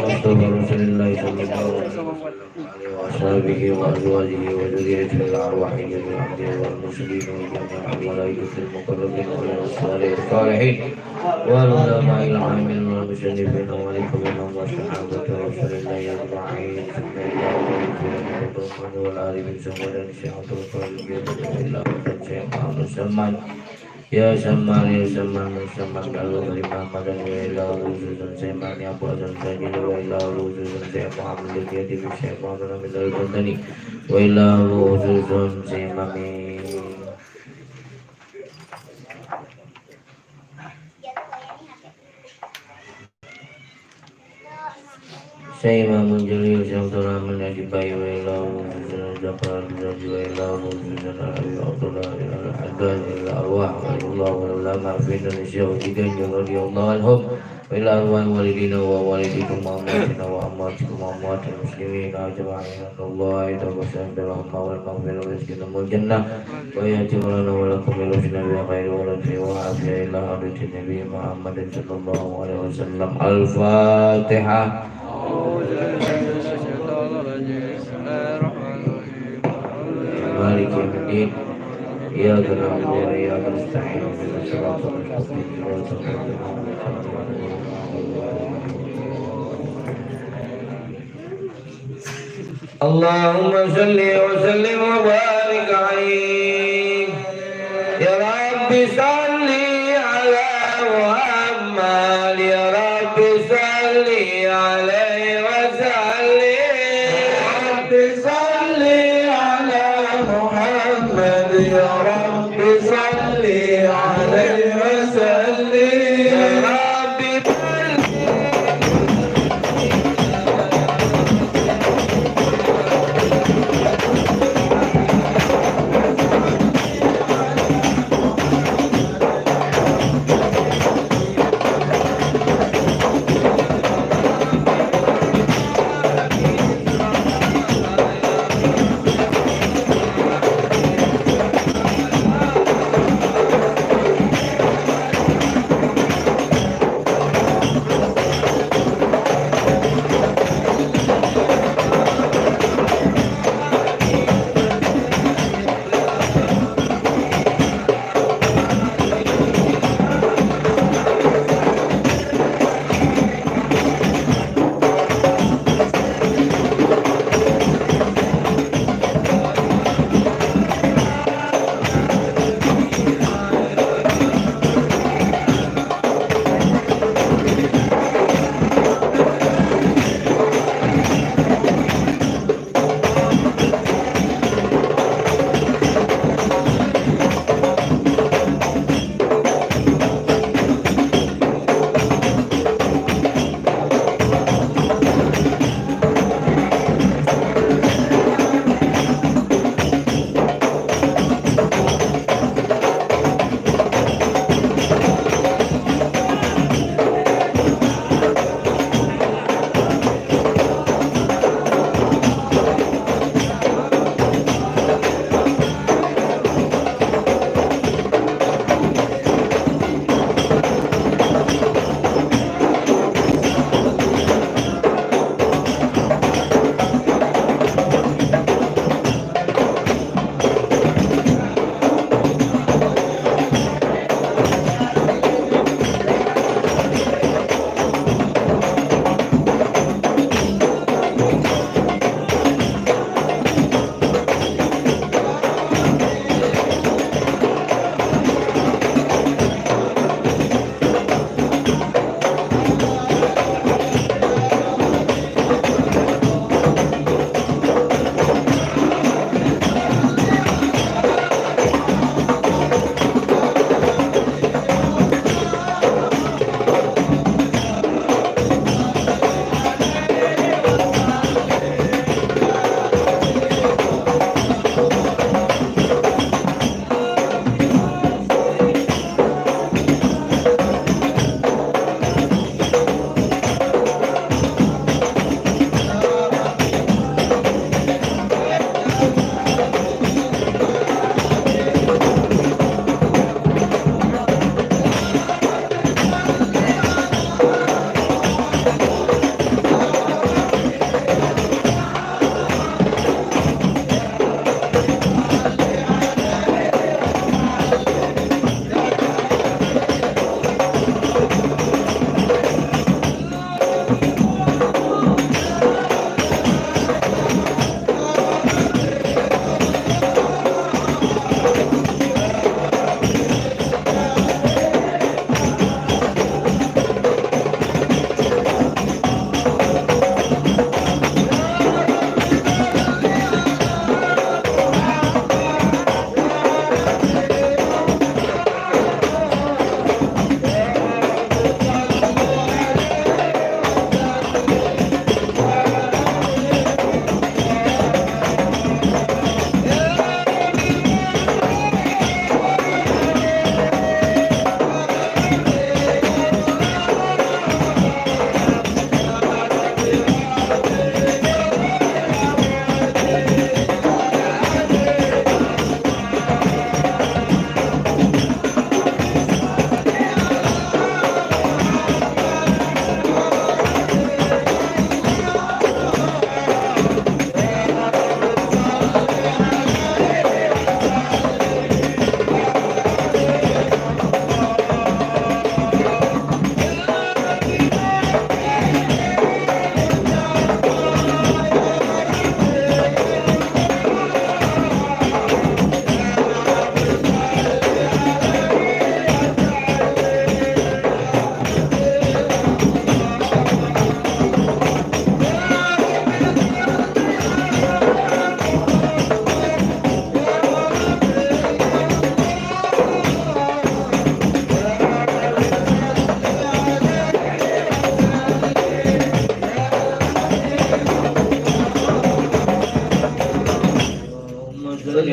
مصطفى رسول الله صلى الله عليه وأصحابه وأزواجه وذريته الأرواح جميع الأنبياء والمرسلين وجميع الملائكة المقربين والصالحين والعلماء العاملين والمشرفين والكبار والصحابة رسول الله أجمعين ثم إلى الرحمن والعالمين ثم إلى الشيخ إلى الشيخ محمد سلمان Ya Saman ya Saman Saman kalau dari Muhammad dan Wailah Lususan Saman ya Puasan Sajid Wailah Lususan Saya Muhammad dia di Saya Muhammad Nabi Dari Bantani Wailah Lususan Saman Saya Imam Jalil Syamsul Amin Najib Bayi Wailah Lususan Jafar Lususan Wailah Lususan Al-Abi Abdullah Al-Haddad Al-Arwah Walullah Walulama Fi Indonesia Wajidan Radiyallahu anhum Wailah Arwah Walidina wa Walidikum Muhammadina wa Ammatikum Muhammadin Muslimin Ajma'in Allah Ida Basan Birahma Wal Maghfirah Wa Rizkina Mul Jannah Wa Yati Walana Walakum Ilufina Bi Khairi Walati Wa Afiyah Ila Haditi Nabi Muhammadin Sallallahu Alaihi Wasallam Al-Fatihah مالك يوم الدين إياك نعبد وإياك نستعين اهدنا الصراط المستقيم صراط الذين أنعمت عليهم اللهم صل وسلم وبارك عليه يا رب صل على محمد يا رب صل عليه وسلم يا رب صل على محمد يا رب صل عليه وسلم يا رب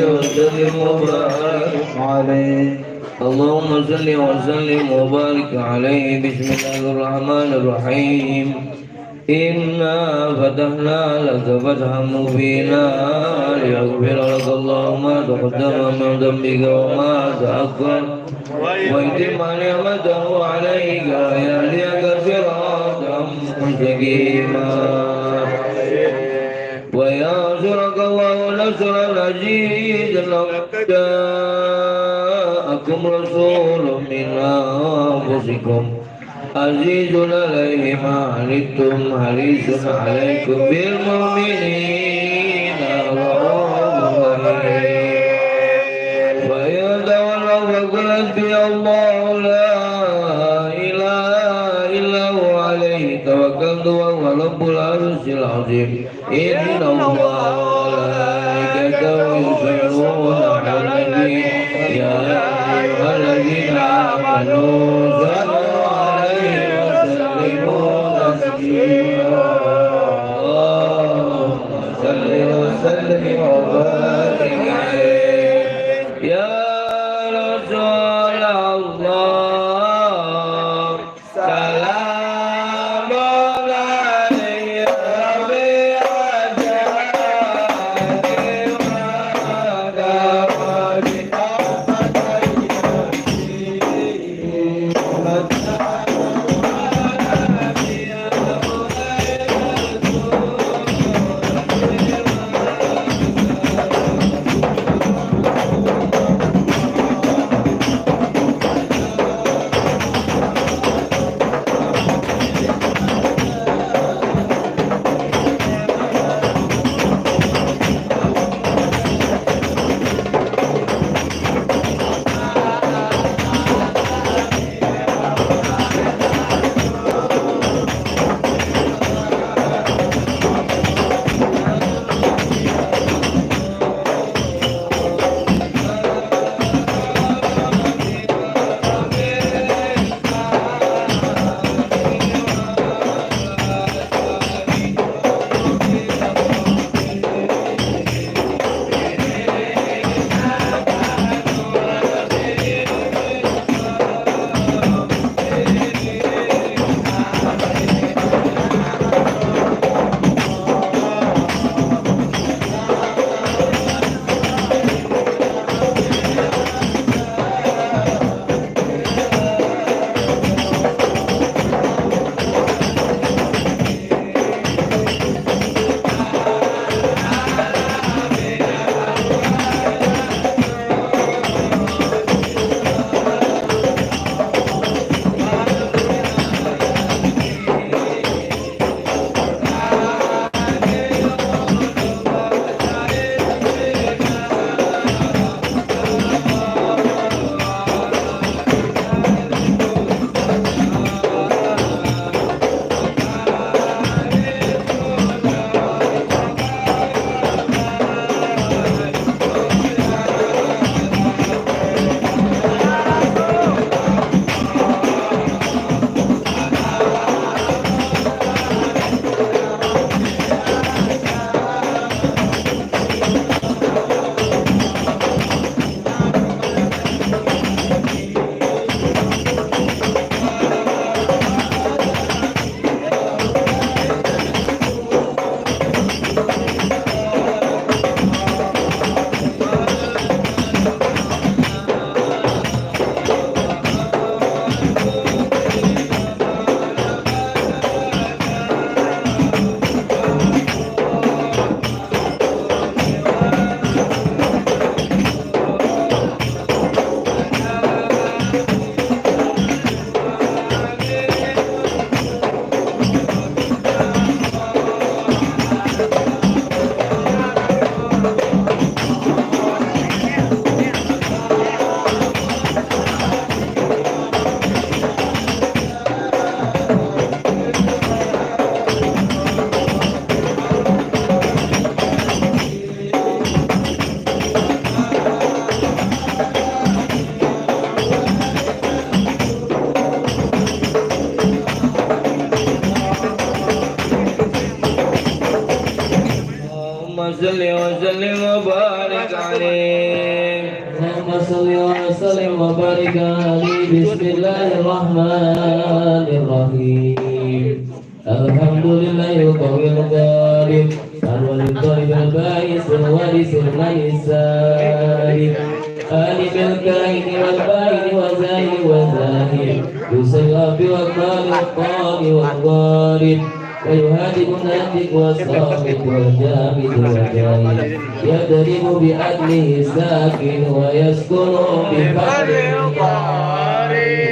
وسلم وبارك عليه اللهم صل وسلم وبارك عليه بسم الله الرحمن الرحيم إنا فتحنا لك فتحا مبينا ليغفر لك الله ما تقدم من ذنبك وما تأخر ويتم نعمته عليك ويهديك صراطا مستقيما وينصرك الله نصرا عزيزا لقد جاءكم رسول من أنفسكم عزيز عليه ما عنتم حريص عليكم بالمؤمنين رؤوف رحيم فإن تولوا فقل حسبي الله لا إله إلا هو عليه توكلت وهو رب العرش العظيم إن الله وملائكته يصلون على النبي يا أيها الذين آمنوا صلوا عليه وسلموا تسليما اللهم صل وسلم وبارك عليه يا رسول الله سلام عليك صل وسلم وبارك عليه اللهم صل وسلم وبارك عليه بسم الله الرحمن الرحيم الحمد لله القوي الغالب الولي الطالب البائس الوارث الميسار عالم الكائن والبائن وزاهد وزاهد يسلى بأكمال الطاغي والغالب ويهادئ الناتج والصامت والجامد والجاهد يضرب بعدله الساكن ويسكن بفضله القارب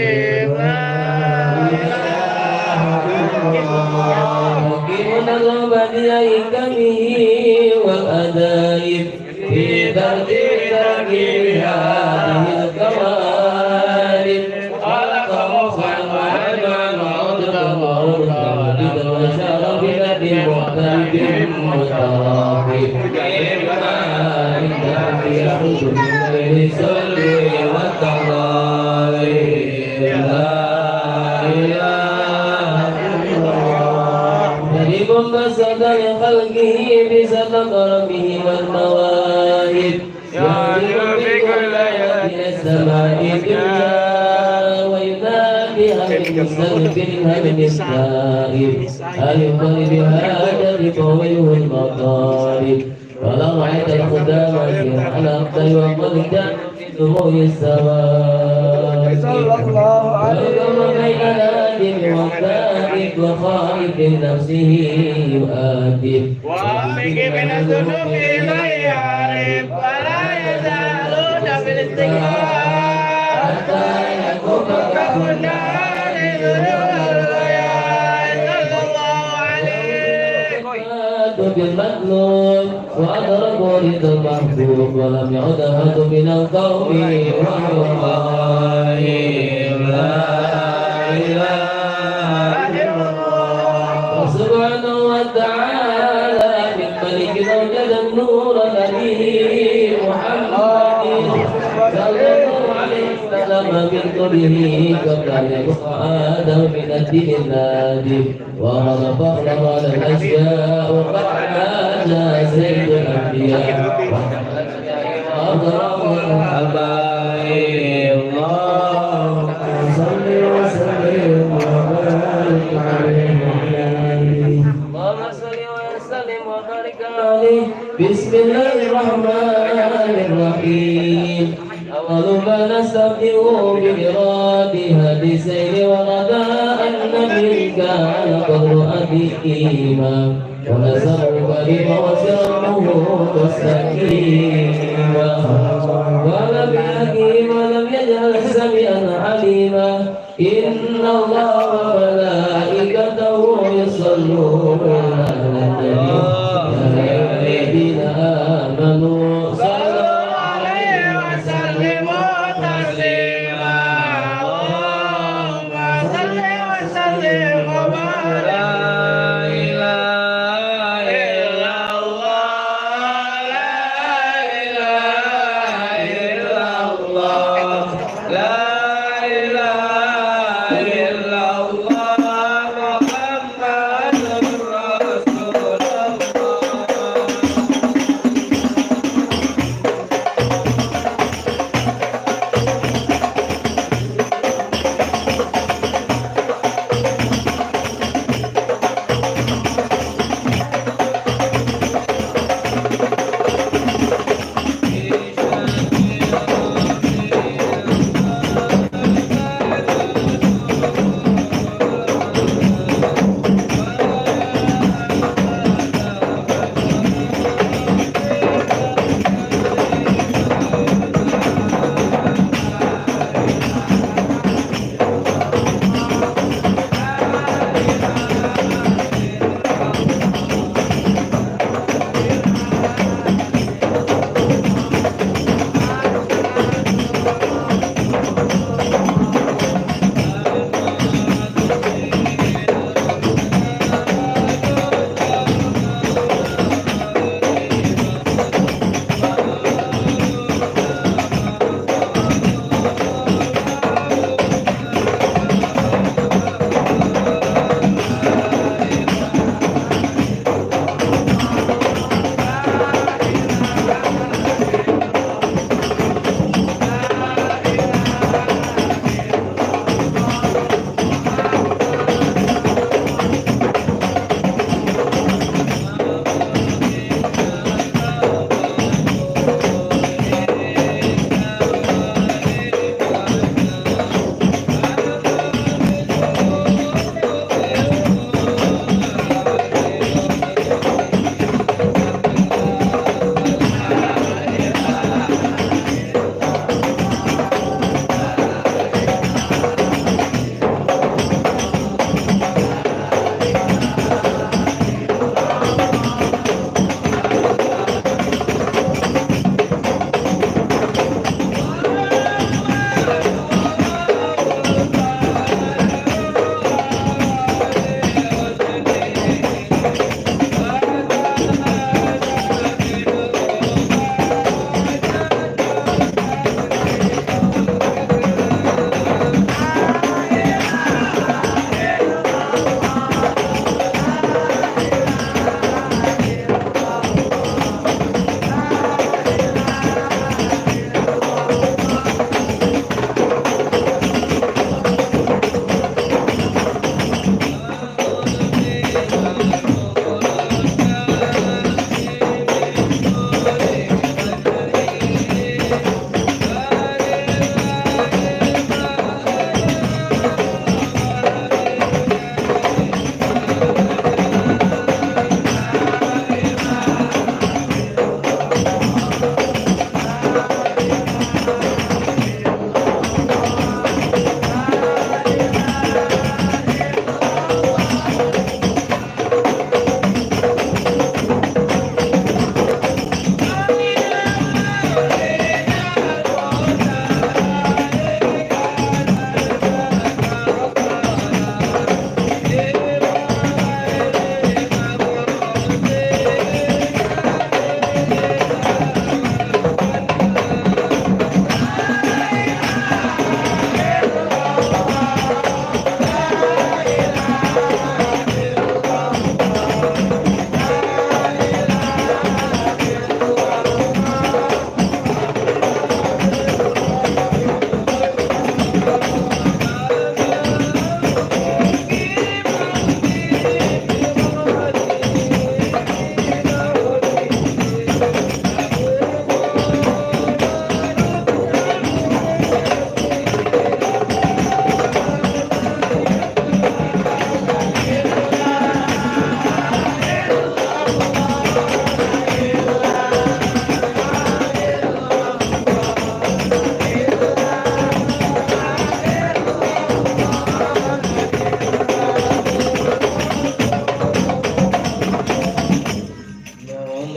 حكيم البديع حكمه والأدائب في ترتيب تركيب هذه الكوارث خلق محمدا وعبده ورسوله وشرف نبي مختلف متراقب إما إنه يخرج من غير سر والتقرار لا إله إلا الله قريب بسط لخلقه بسط كرمه والمواهب يعلم بكل يد السماء الدنيا وينادي هل مستغفر هل مستائب هل يقل بهذا بقوله المطالب ولو رأيت الخدام على أقدر وقد كان في دموع السماء ويقوم بين نادم وكاذب وخائف نفسه يؤدب وأمك من الذنوب إليه عارف ولا يزالون بالاستغفار حتى يكون كهنا لذنوب الغياء صلى الله عليه بالمطلوب وأدركوا رضا المحبوب ولم يعد أحد من القوم وهو الله لا إله إلا الله سبحانه وتعالى من ملك أوجد النور الذي محمد صلى الله عليه وسلم من قبله قبل أن يبقى آدم من الدين النادي وأمر فخر على الأشياء وقد هذا سيد الأنبياء أبائي الله صل وسلم وبارك عليه اللهم صل وسلم وبارك عليه بسم الله الرحمن الرحيم أول ما نستبدئ بإراد هدي سير وغداء النبي كان قدر أبيهما ونسبه كريما وسره مستقيما ولم يحكيم ولم يجعل سميعا عليما إن الله وملائكته يصلون على النبي يا الذين آمنوا صلوا عليه وسلموا تسليما اللهم صل وسلم وبارك لا إله إلا الله لا إله إلا الله لا إله إلا الله محمد رسول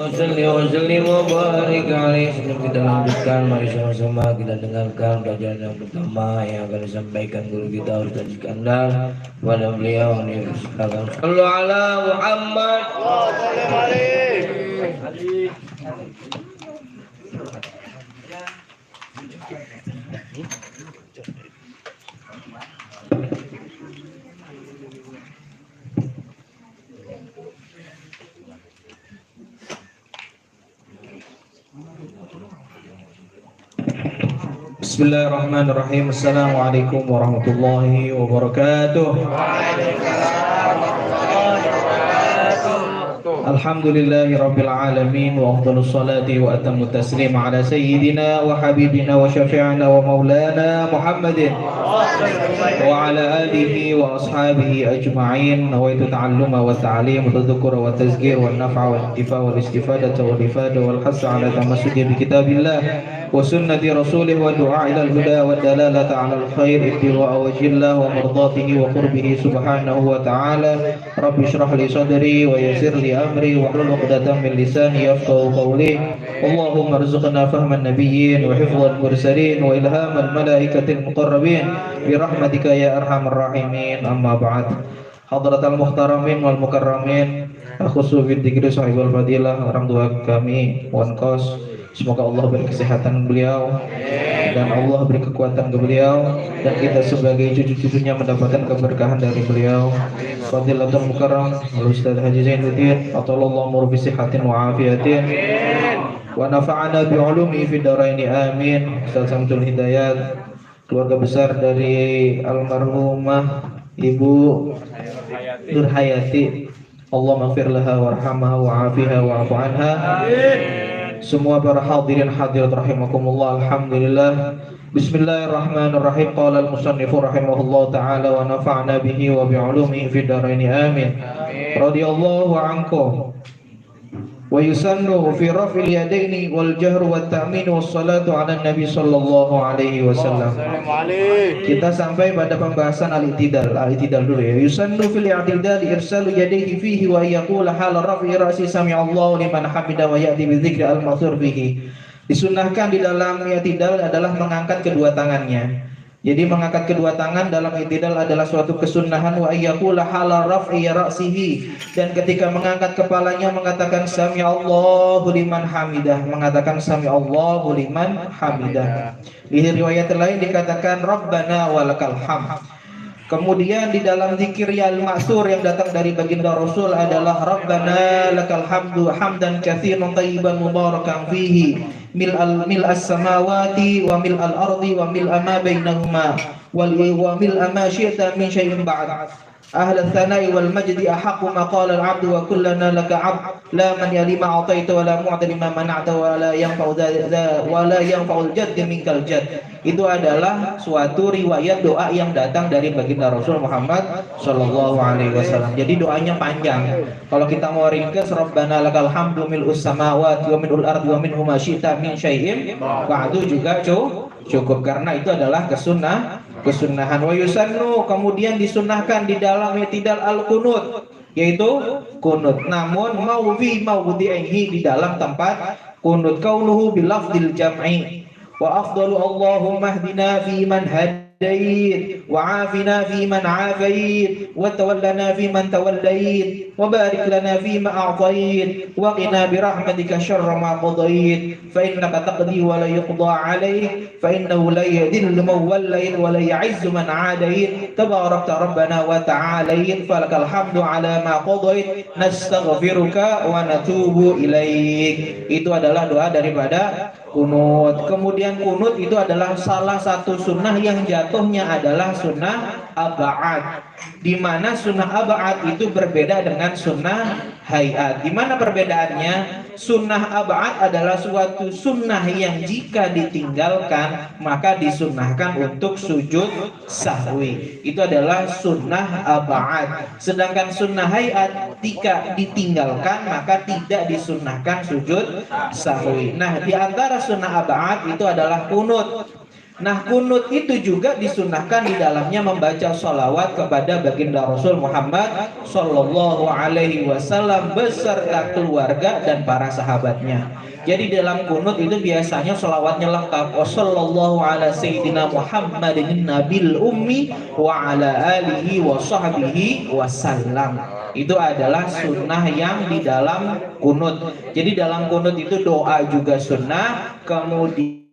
Wasalli wa sallim wa barik alaihi. Sebelum kita lanjutkan, mari sama-sama kita dengarkan pelajaran yang pertama yang akan disampaikan guru kita Ustaz Iskandar kepada beliau. Silakan. Sallu ala Muhammad. Bismillahirrahmanirrahim. Assalamualaikum warahmatullahi wabarakatuh. Alhamdulillahi rabbil alamin wa afdalus salati wa atammu taslim ala sayyidina wa habibina wa syafi'ina wa maulana Muhammadin wa ala alihi wa ashabihi ajma'in. Nawaitu ta'alluma wa ta'lim wa tadhkura wa tazkir wa naf'a wa intifa wa istifadata wa ifada wal hasa ala tamassuki bi kitabillah wa sunnati rasulih wa du'a ila al-huda wa dalalata ala al-khair ibtigha'a wajhillah wa mardatihi wa qurbihi subhanahu wa ta'ala. Rabbi shrah li sadri wa yassir li amri wa hlul 'uqdatam min lisani yafqahu qawli. Allahumma arzuqna fahman nabiyyin wa hifdhal mursalin wa ilhamal malaikatil muqarrabin bi rahmatika ya arhamar rahimin. Amma ba'd. Hadratal muhtaramin wal mukarramin, khusus fi dzikri sahibul fadilah, orang tua kami Wankos, semoga Allah beri kesehatan beliau dan Allah beri kekuatan ke beliau dan kita sebagai cucu-cucunya mendapatkan keberkahan dari beliau. Fadilatul mukarram Al-Ustaz Haji Zainuddin atallahu umur bi sihatin wa afiyatin wa nafa'ana bi ulumi fid dharain amin. Ustaz Samsul Hidayat, keluarga besar dari almarhumah Ibu Nur Hayati, Allah maghfir laha warhamha wa'afiha wa'afu anha. Semua para hadirin hadirat rahimakumullah. Alhamdulillah. Bismillahirrahmanirrahim. Qala al-musannifu rahimahullah ta'ala wa nafa'na bihi wa bi'ulumihi fid dharain amin. Radiyallahu ankum. Wa yusannu fi raf'il yadaini wal jahru wat ta'min was salatu 'ala nabi sallallahu alaihi wasallam. Kita sampai pada pembahasan al-i'tidal. Al-i'tidal dulu ya. Yusannu fil i'tidal irsalu yadayhi fihi wa yaqulu hal raf'i ra'si sami'allahu liman hamida wa ya'ti bi dzikri al-ma'thur fihi. Disunnahkan di dalam i'tidal adalah mengangkat kedua tangannya. Jadi mengangkat kedua tangan dalam i'tidal adalah suatu kesunnahan. Wa ayyaqula hala raf'i ra'sihi, dan ketika mengangkat kepalanya mengatakan sami'allahu liman hamidah, mengatakan sami'allahu liman hamidah. Di riwayat lain dikatakan rabbana walakal hamd. Kemudian di dalam zikir yang ma'thur yang datang dari baginda Rasul adalah rabbana lakal hamdu hamdan katsiran thayyiban mubarakan fihi mil'as samawati wa mil'al ardi wa mil'a ma bainahuma wa mil'a ma syi'ta min syai'in ba'd. Ahlul thana'i wal majdi ahaqqu ma qala al-'abdu wa kullana laka 'abd la man yalima a'taita wa la mu'ta lima mana'ta wa la yanfa'ul jadd minkal jadd. Itu adalah suatu riwayat doa yang datang dari baginda Rasul Muhammad sallallahu alaihi wasallam. Jadi doanya panjang. Kalau kita mau ringkas, rabbana lakal hamdu mil'us samawati wa mil'ul ardi wa minhu ma syi'ta min syai'in ba'du juga cukup, karena itu adalah kesunnahan. Wa yusannu, kemudian disunnahkan di dalam i'tidal al-qunut, yaitu kunut, namun mawdi'ihi, di dalam tempat kunut, kaunuhu bil lafdzil jam'i. Wa afdalu Allahumma hdina fi man hadait wa afina fi man afait wa tawallana fi man tawallait wa barik lana fi ma a'tait wa qina bi rahmatika syarra ma qadait fa innaka taqdi wa la yuqda 'alaik fa innahu la yadhillu man wallayt wa la ya'izzu man 'adait tabarakta rabbana wa ta'alait falakal hamdu 'ala ma qadait nastaghfiruka wa natubu ilaik. Itu adalah doa daripada kunut. Kemudian kunut itu adalah salah satu sunnah yang jatuhnya adalah sunnah ab'ad, di mana sunnah ab'ad itu berbeda dengan sunnah hayat. Di mana perbedaannya? Sunnah ab'ad adalah suatu sunnah yang jika ditinggalkan maka disunnahkan untuk sujud sahwi. Itu adalah sunnah ab'ad. Sedangkan sunnah hayat jika ditinggalkan maka tidak disunnahkan sujud sahwi. Nah, di antara sunnah ab'ad itu adalah kunut. Nah, kunut itu juga disunahkan di dalamnya membaca sholawat kepada baginda Rasul Muhammad Sallallahu Alaihi Wasallam beserta keluarga dan para sahabatnya. Jadi dalam kunut itu biasanya sholawatnya lengkap. Wassallallahu ala sayyidina Muhammadin nabil ummi wa ala alihi wa sahbihi wasallam. Itu adalah sunnah yang di dalam kunut. Jadi dalam kunut itu doa juga sunnah, kemudian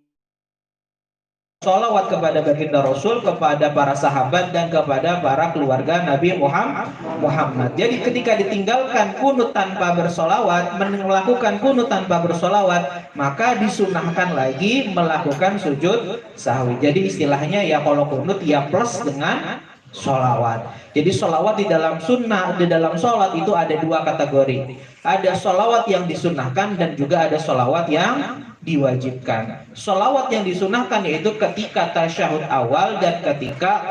sholawat kepada baginda Rasul, kepada para sahabat dan kepada para keluarga Nabi Muhammad. Jadi ketika ditinggalkan kunut tanpa bersolawat, melakukan kunut tanpa bersolawat, maka disunahkan lagi melakukan sujud sahwi. Jadi istilahnya ya kalau kunut ya plus dengan sholawat. Jadi sholawat di dalam sunnah, di dalam sholat itu ada dua kategori. Ada sholawat yang disunahkan dan juga ada sholawat yang diwajibkan. Sholawat yang disunahkan yaitu ketika tasyahud awal dan ketika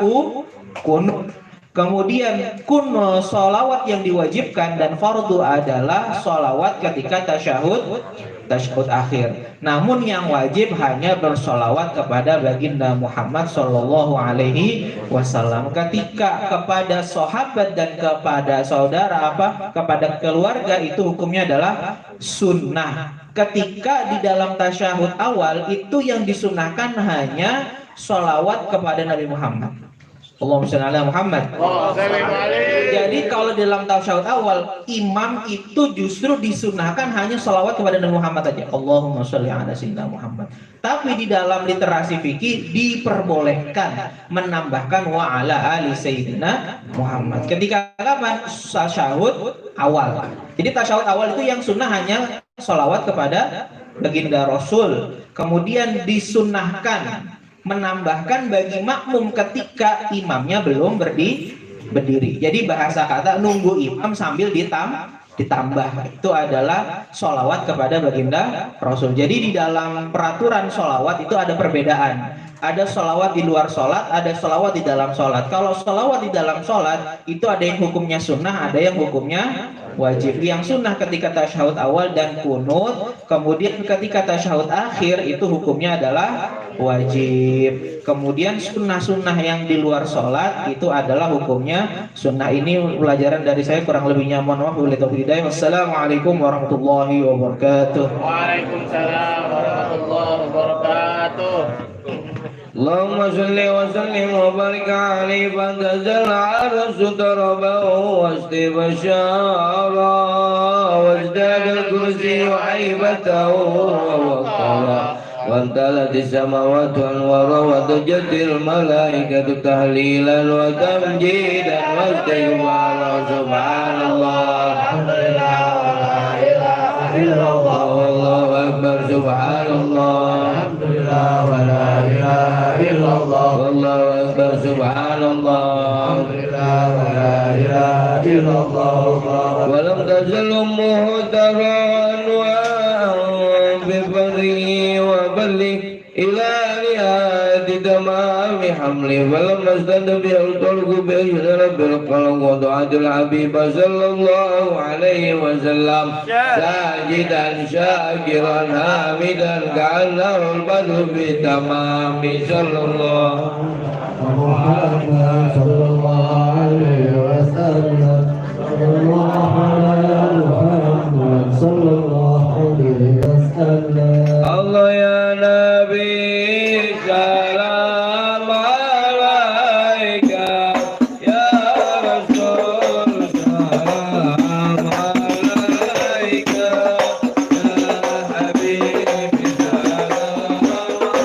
kunut. Kemudian sholawat yang diwajibkan dan fardu adalah sholawat ketika tasyahud akhir. Namun yang wajib hanya bersolawat kepada baginda Muhammad Sallallahu Alaihi Wasallam. Ketika kepada sahabat dan kepada saudara kepada keluarga itu hukumnya adalah sunnah. Ketika di dalam tasyahud awal itu yang disunahkan hanya sholawat kepada Nabi Muhammad. Allahumma shalli ala Muhammad. Jadi kalau dalam tasyahud awal imam itu justru disunahkan hanya sholawat kepada Nabi Muhammad saja. Allahumma shalli ala sayyidina Muhammad. Tapi di dalam literasi fikih diperbolehkan menambahkan wa ala ali sayyidina Muhammad. Ketika kapan? Tasyahud awal. Jadi tasyahud awal itu yang sunnah hanya sholawat kepada baginda Rasul. Kemudian disunahkan menambahkan bagi makmum ketika imamnya belum berdiri. Jadi bahasa kata nunggu imam sambil ditambah itu adalah sholawat kepada baginda Rasul. Jadi di dalam peraturan sholawat itu ada perbedaan. Ada sholawat di luar sholat, ada sholawat di dalam sholat. Kalau sholawat di dalam sholat itu ada yang hukumnya sunnah, ada yang hukumnya wajib. Yang sunnah ketika tasyahud awal dan kunut, kemudian ketika tasyahud akhir itu hukumnya adalah wajib. Kemudian sunnah-sunnah yang di luar sholat itu adalah hukumnya sunnah. Ini pelajaran dari saya, kurang lebihnya mohon maaf. Wassalamualaikum warahmatullahi wabarakatuh. Waalaikumsalam warahmatullahi wabarakatuh. اللهم صل وسلم وبارك عليه فانتزل العرش ضربه واستبشارا وازداد الكرسي هيبته ووقرا وامتلأت السماوات انوارا وضجت الملائكة تهليلا وتمجيدا واستغفارا سبحان الله الحمد لله ولا اله الا الله والله اكبر سبحان الله الحمد لله ولا اله الا الله والله اكبر سبحان الله الحمد لله ولا اله الا الله ولم تزل امه ترى انواعا بفضله وبله الى نهايه تمام حمله فلما ازداد به الخلق باذن رب الخلق ودعاة الحبيب صلى الله عليه وسلم ساجدا شاكرا حامدا كانه البدر في تمام صلى الله محمد صلى الله عليه وسلم محمد صلى الله عليه وسلم الله يا نبي سلام عليك يا رسول سلام عليك يا حبيبي سلام عليك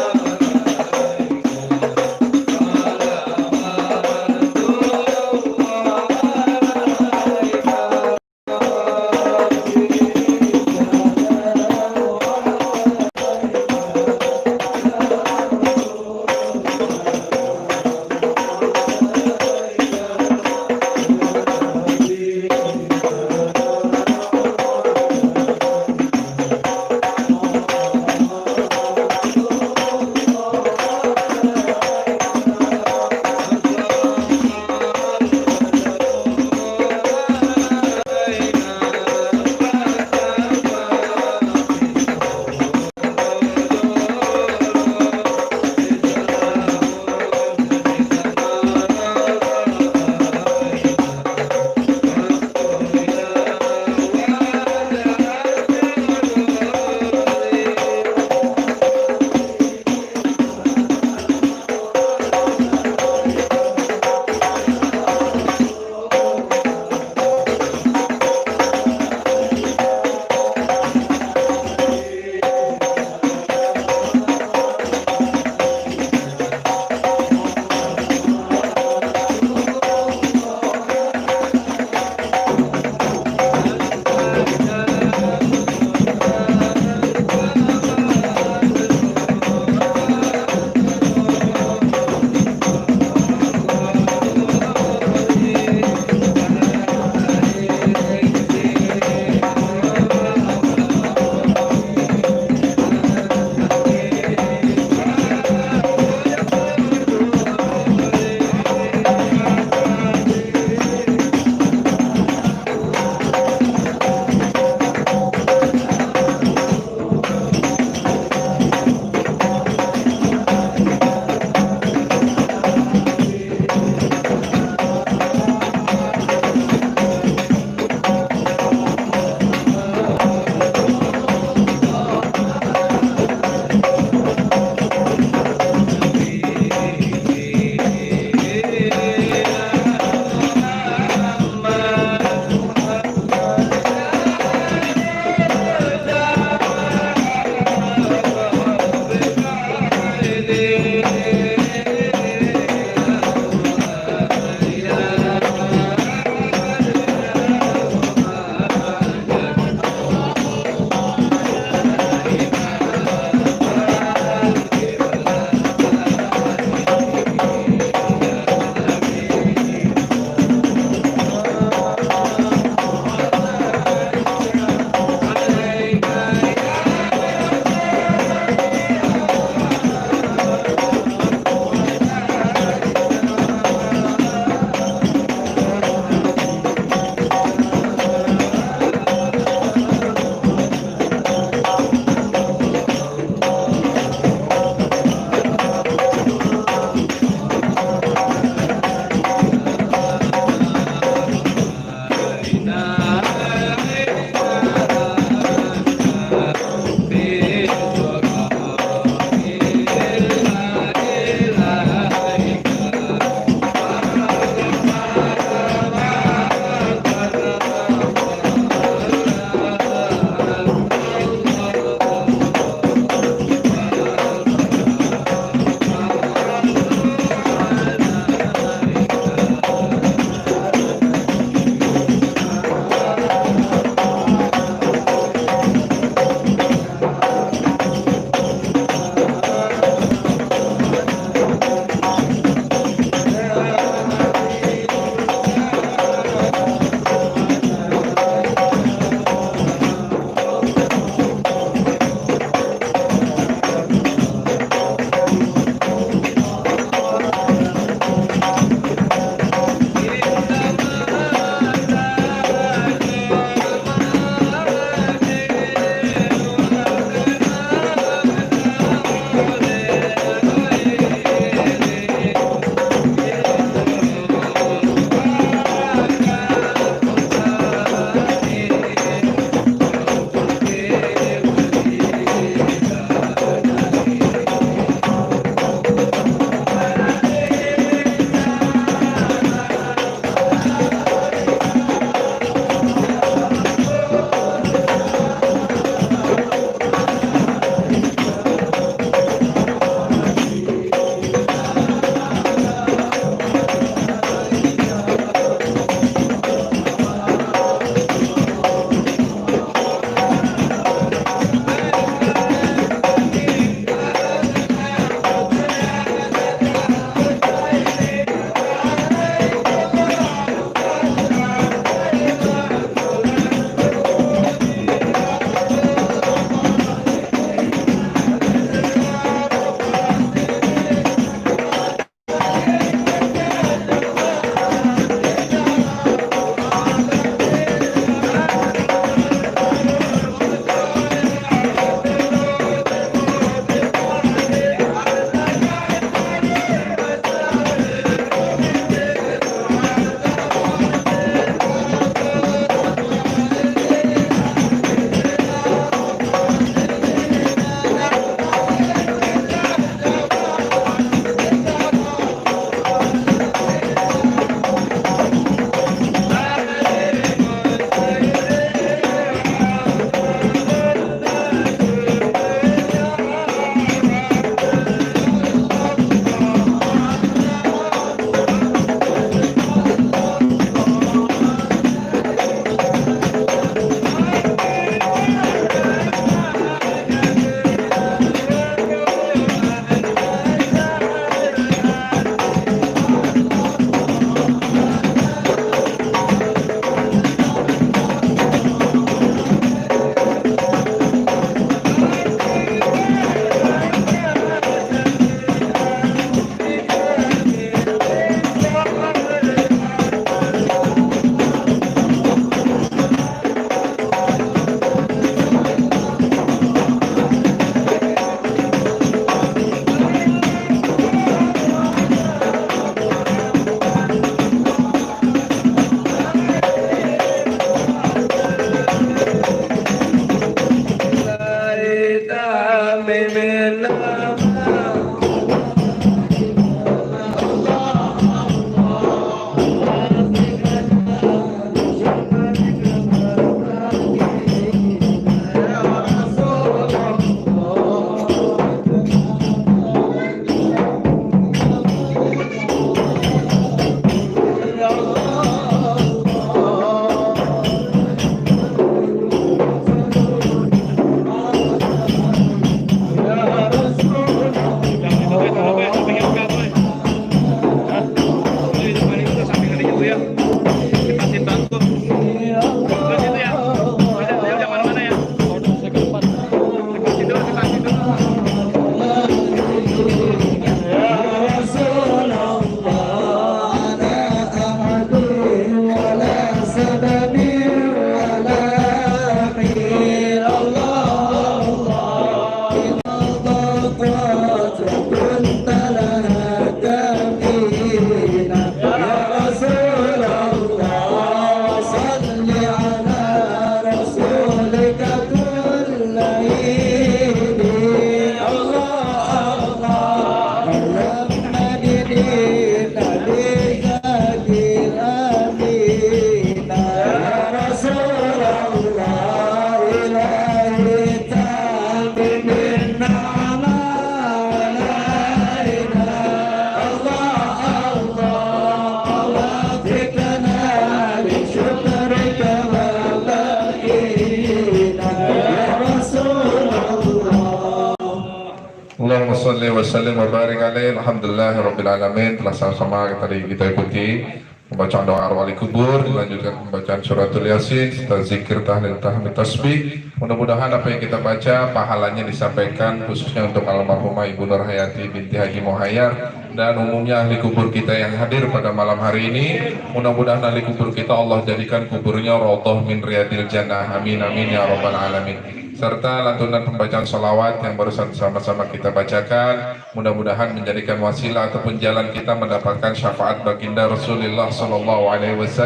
Allahumma salli wa sallim wa barik alaih. Alhamdulillahirabbil alamin. Telah sama-sama tadi kita ikuti pembacaan doa wali kubur, dilanjutkan pembacaan suratul yasin, serta zikir tahlil tahmid tasbih. Mudah-mudahan apa yang kita baca pahalanya disampaikan khususnya untuk almarhumah Ibu Nur Hayati binti Haji Muhayyar dan umumnya ahli kubur kita yang hadir pada malam hari ini. Mudah-mudahan ahli kubur kita Allah jadikan kuburnya raudhah min riyadil jannah. Amin amin ya rabbal alamin. Serta lantunan pembacaan sholawat yang barusan sama-sama kita bacakan, mudah-mudahan menjadikan wasilah ataupun jalan kita mendapatkan syafaat baginda Rasulullah SAW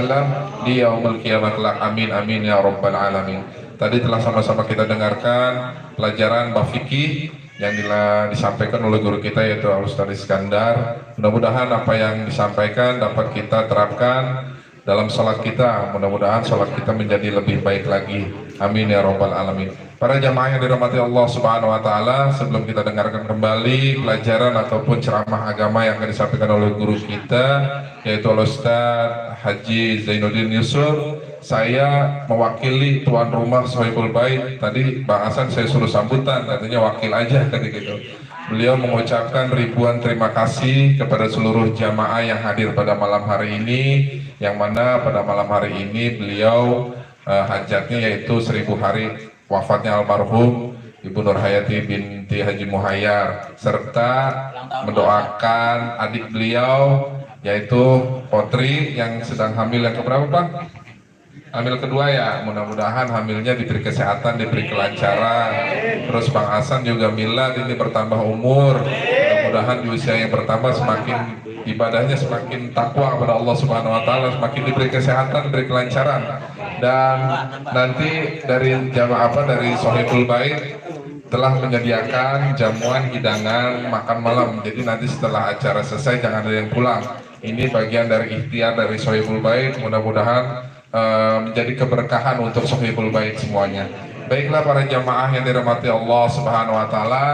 di yaumul kiamat kelak. Amin amin ya rabbal alamin. Tadi telah sama-sama kita dengarkan pelajaran bab fikih yang disampaikan oleh guru kita yaitu Al-Ustaz Iskandar. Mudah-mudahan apa yang disampaikan dapat kita terapkan dalam salat kita. Mudah-mudahan salat kita menjadi lebih baik lagi. Amin ya rabbal alamin. Para jamaah yang dirahmati Allah Subhanahu wa taala, sebelum kita dengarkan kembali pelajaran ataupun ceramah agama yang akan disampaikan oleh guru kita yaitu Al-Ustaz Haji Zainuddin Yusuf, saya mewakili tuan rumah Sohibul Bait. Tadi Bang Hasan saya suruh sambutan, katanya wakil aja tadi gitu. Beliau mengucapkan ribuan terima kasih kepada seluruh jamaah yang hadir pada malam hari ini, yang mana pada malam hari ini beliau hajatnya yaitu 1000 hari wafatnya almarhum Ibu Nur Hayati binti Haji Muhayyar, serta mendoakan adik beliau yaitu Potri yang sedang hamil yang keberapa Pak? Hamil kedua ya, mudah-mudahan hamilnya diberi kesehatan, diberi kelancaran. Terus Bang Hasan juga milad ini bertambah umur, mudah-mudahan di usia yang bertambah semakin ibadahnya semakin takwa kepada Allah Subhanahu wa taala, semakin diberi kesehatan, diberi kelancaran. Dan nanti dari jamaah dari Sohibul Bait telah menyediakan jamuan hidangan makan malam. Jadi nanti setelah acara selesai jangan ada yang pulang. Ini bagian dari ikhtiar dari Sohibul Bait. Mudah-mudahan menjadi keberkahan untuk Sohibul Bait semuanya. Baiklah para jamaah yang dirahmati Allah Subhanahu wa taala,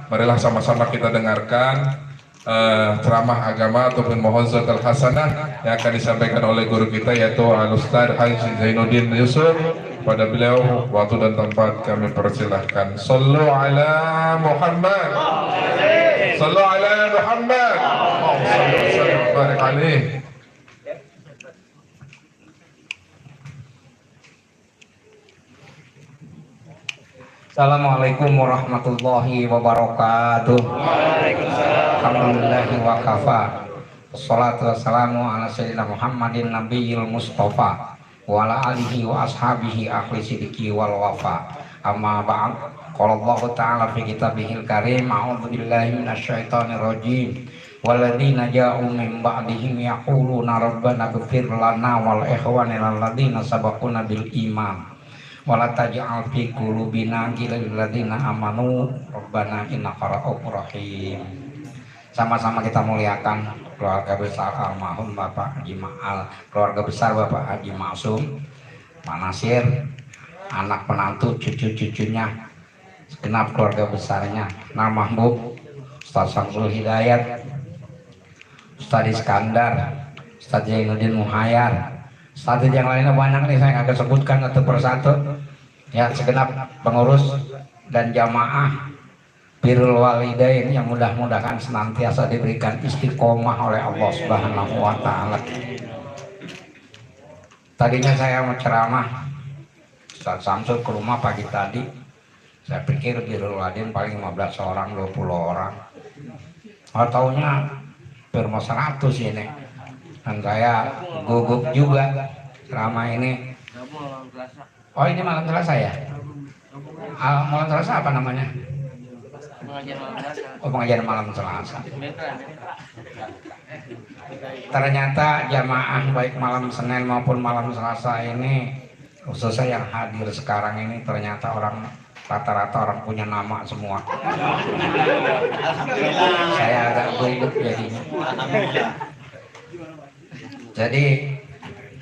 marilah sama-sama kita dengarkan ceramah agama ataupun mau'izatul hasanah yang akan disampaikan oleh guru kita yaitu Al-Ustaz Haji Zainuddin Yusuf. Pada beliau waktu dan tempat kami persilahkan. Sallu ala Muhammad. Sallu ala Muhammad. Sallallahu barik alaihi. Assalamualaikum warahmatullahi wabarakatuh. Alhamdulillahi wa kafa. Wassalatu wassalamu ala sayyidina Muhammadin nabiyil mustafa wa ala alihi wa ashabihi ahli sidiki wal wafa. Amma ba'd. Qala Allah ta'ala fi kitabihil karim, a'udzu billahi minasyaitonir rajim. Walladzina ja'u min ba'dihim yaquluna rabbana ighfir lana wal ikhwanina alladzina sabaquna bil iman. wala taj'al fi qulubina ghillan lil ladzina amanu rabbana innaka ra'ufur rahim. Sama-sama kita muliakan keluarga besar almarhum Bapak Haji Ma'al, keluarga besar Bapak Haji Maksum, Pak Nasir, anak penantu, cucu-cucunya, segenap keluarga besarnya, Nah Mahbub, Ustaz Samsul Hidayat, Ustaz Iskandar, Ustaz Zainuddin Muhayyar, Ustaz yang lainnya banyak nih, saya nggak sebutkan satu persatu. Ya, segenap pengurus dan jamaah Birrul Walidain yang mudah-mudahan senantiasa diberikan istiqomah oleh Allah Subhanahu wa taala. Tadinya saya mau ceramah Ustaz Samsul ke rumah pagi tadi. Saya pikir Birrul Walidain paling 15 orang, 20 orang. Oh, taunya hampir 100 ini. Dan saya gugup juga ceramah ini. Oh, ini malam Selasa ya? Malam Selasa apa namanya? Pengajian malam Selasa. Ternyata jamaah baik malam Senin maupun malam Selasa ini, khususnya yang hadir sekarang ini, ternyata orang rata-rata orang punya nama semua. Saya agak gugup jadinya. Jadi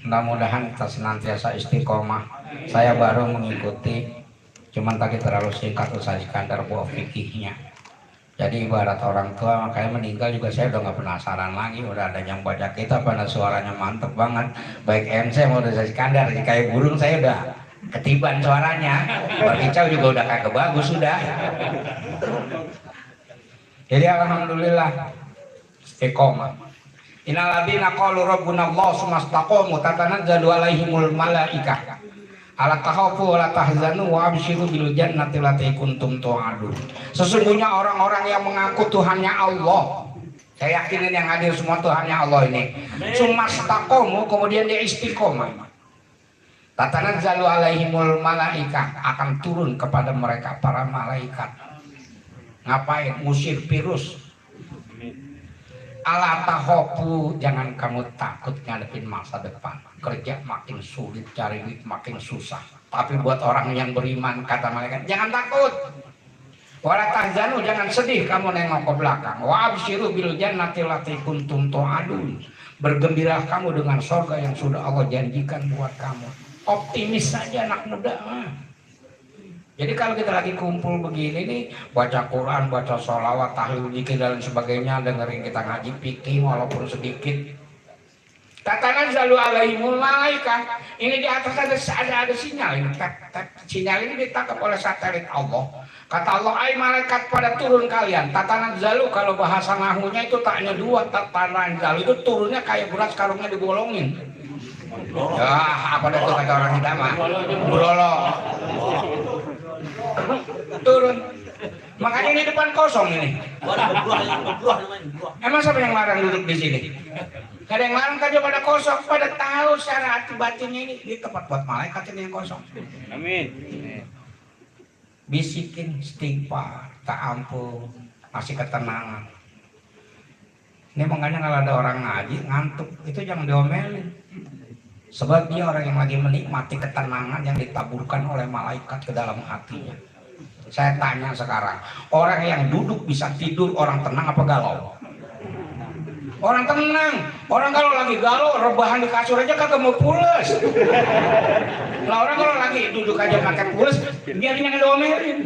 mudah-mudahan kita senantiasa istiqomah. Saya baru mengikuti, cuman tadi terlalu singkat Ustaz Iskandar buah fikihnya. Jadi ibarat orang tua, makanya meninggal juga saya udah nggak penasaran lagi. Udah ada yang baca kitab, pada suaranya mantep banget. Baik MC mau Ustaz Iskandar, jadi kayak burung saya udah ketiban suaranya. Pak Kicau juga udah kagak bagus sudah. Jadi alhamdulillah istiqomah. Innal ladzina qalu rabbuna Allah tsumastaqamu tatanazzalu alaihimul malaikah ala takhafu wa la tahzanu wa abshiru bil jannati allati kuntum tu'adun. Sesungguhnya orang-orang yang mengaku Tuhannya Allah, saya yakinin yang hadir semua Tuhannya Allah ini, tsumastaqamu, kemudian dia istiqomah, tatanazzalu alaihimul malaikah, akan turun kepada mereka para malaikat. Ngapain? Musir virus. Ala tahopu, jangan kamu takut ngadepin masa depan. Kerja makin sulit, cari duit makin susah. Tapi buat orang yang beriman, kata malaikat, jangan takut. Wala tahzanu, jangan sedih kamu nengok ke belakang. Wa absyiru bil jannati allati kuntum tu'adun. Bergembira kamu dengan surga yang sudah Allah janjikan buat kamu. Optimis saja anak muda. Jadi kalau kita lagi kumpul begini nih, baca Quran, baca sholawat, tahlil, zikir dan sebagainya, dengerin kita ngaji fikih walaupun sedikit. Tatanazzalu alaihimul malaikah. Ini di atas ada sinyal ini. Sinyal ini ditangkap oleh satelit Allah. Kata Allah, ai malaikat pada turun kalian. Tatanazzalu kalau bahasa nahunya itu taknya dua. Tatanazzalu itu turunnya kayak beras karungnya digolongin. Ya, apa itu kata orang kita mah? Brolo. Turun. Makanya ini depan kosong ini. Emang siapa yang larang duduk di sini? Ada yang larang saja pada kosong, pada tahu secara hati batinnya ini tempat buat malaikat ini yang kosong. Amin. Bisikin istighfar, tak ampun, masih ketenangan. Ini makanya kalau ada orang ngaji ngantuk, itu jangan diomelin. Sebab dia orang yang lagi menikmati ketenangan yang ditaburkan oleh malaikat ke dalam hatinya. Saya tanya sekarang, orang yang duduk bisa tidur, orang tenang apa galau? Orang tenang. Orang kalau lagi galau, rebahan di kasur aja kagak mau pules. Nah, orang kalau lagi duduk aja pakai pules, biar dia nggak diomelin.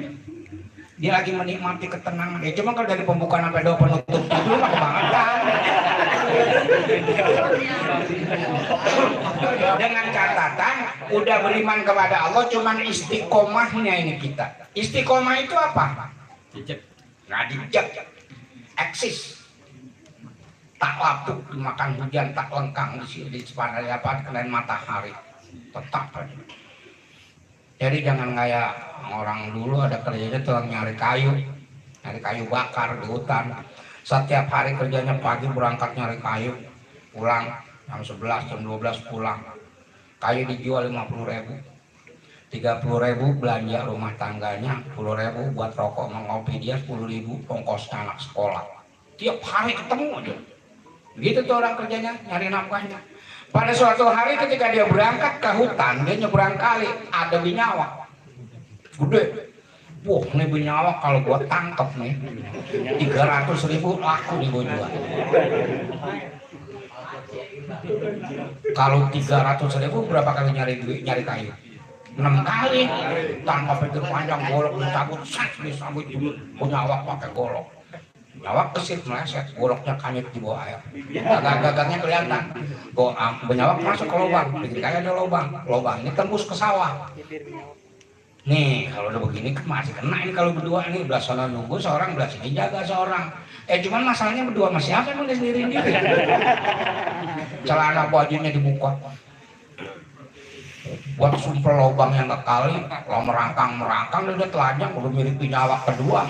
Dia lagi menikmati ketenangan. Ya cuma kalau dari pembukaan sampai doa penutup tidur mah kebangetan. Dengan catatan udah beriman kepada Allah, cuman istiqomahnya ini kita. Istiqomah itu apa? Nggak dijak, eksis. Tak lapuk dimakan hujan, tak lengkang di sepanjang apa kena matahari, tetap aja. Jadi jangan kayak orang dulu ada kerjanya tuh nyari kayu bakar di hutan. Setiap hari kerjanya pagi berangkat nyari kayu, pulang jam 11, jam 12 pulang. Kayu dijual 50.000, 30.000 belanja rumah tangganya, 10.000 buat rokok mengopi dia, 10.000 ongkosnya anak sekolah. Tiap hari ketemu aja. Gitu tuh orang kerjanya, nyari nafkahnya. Pada suatu hari ketika dia berangkat ke hutan, dia nyebrang kali, ada binyawak gede. Wah, ini binyawak kalau gua tangkep nih 300.000 laku nih gua jual. Kalau 300.000 berapa kali nyari kayu? 6 kali. Tanpa pikir panjang, golok dicabut, disambut binyawak pakai golok. Binyawak kesit meleset, goloknya kanyut di bawah air. Gagak-gagaknya kelihatan. Binyawak masuk ke lubang, bikin kayak ada lubang ini tembus ke sawah. Nih kalau udah begini masih kena ini kalau berdua ini, belah sana nunggu seorang, belah sini jaga seorang. Cuman masalahnya berdua masih siapa emang dia sendiri. Celana bajunya dibuka, buat sumpel lubang yang kali, kalau merangkang dia udah telanjang, udah mirip binyawak kedua.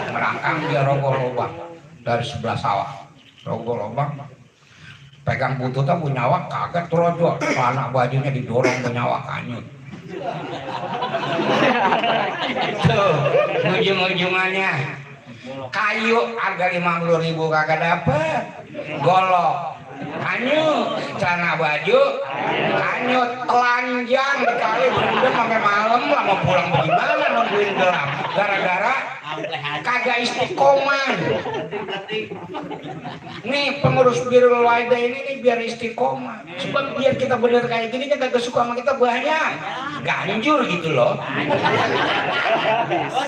Merangkang dia rogoh lubang dari sebelah sawah, rogoh lubang, pegang bututnya binyawak kaget terojol, celana bajunya didorong binyawak kanyut. Tuh ujung-ujungannya kayu harga 50.000 kagak dapet, golok hanyut, celana baju hanyut, telanjang sekali berendam sampai malam lah, mau pulang bagaimana nungguin gelap gara-gara kagak istiqomah. Nih pengurus Birrul Walidain ini biar istiqomah, sebab biar kita bener kayak gini kan kagak suka sama kita banyak ganjur gitu loh.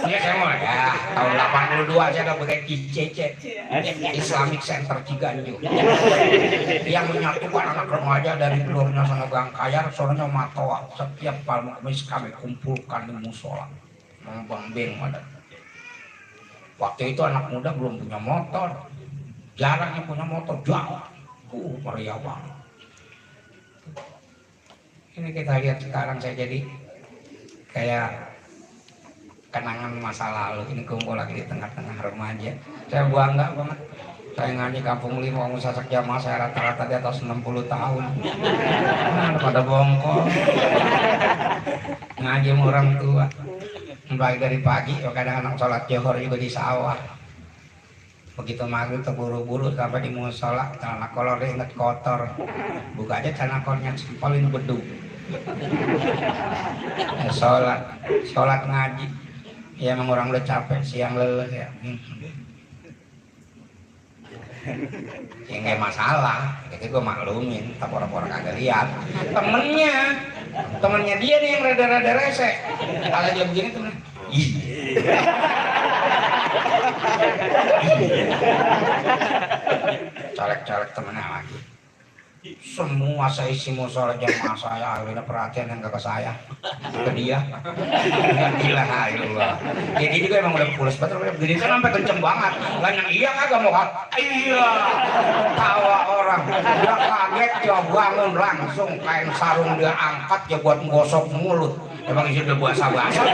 Ya saya mau ya tahun 82 saya udah pakai ICC Islamic Center Ciganjur yang menyatukan anak remaja dari Blornya sana Bangkayar, sonanya Matoa. Setiap malam Kamis kami kumpulkan di musola Bang Beng ada. Waktu itu anak muda belum punya motor, jarang yang punya motor, jauh, meriah banget. Ini kita lihat sekarang saya jadi kayak kenangan masa lalu. Ini kumpul lagi di tengah-tengah remaja. Saya bangga banget. Saya ngaji Kampung Lima, Sasak Jamaah saya rata-rata di atas 60 tahun. Pada bongkol. Ngaji sama orang tua. Mulai dari pagi, kadang anak sholat johor juga di sawah. Begitu maghrib terburu-buru sampai di musola, celana kolor inget kotor. Buka aja celana kolornya sempalin bedu. Sholat ngaji. Ya memang orang udah capek, siang lelah ya. Ya nggak masalah, itu gue maklumin, tapi orang-orang kagak lihat. Temennya dia nih yang rada-rada rese. Kalau dia begini temen, colek-colek temennya lagi. Semua seisi musola jamaah saya akhirnya perhatian yang ke saya, ke dia. Gila Allah. Jadi juga emang udah pulas banget, begini kan sampai kenceng banget. Banyak iya kagak mau iya. Tawa orang, dia kaget dia bangun langsung kain sarung dia angkat ya buat menggosok mulut. Emang isi udah basah-basah.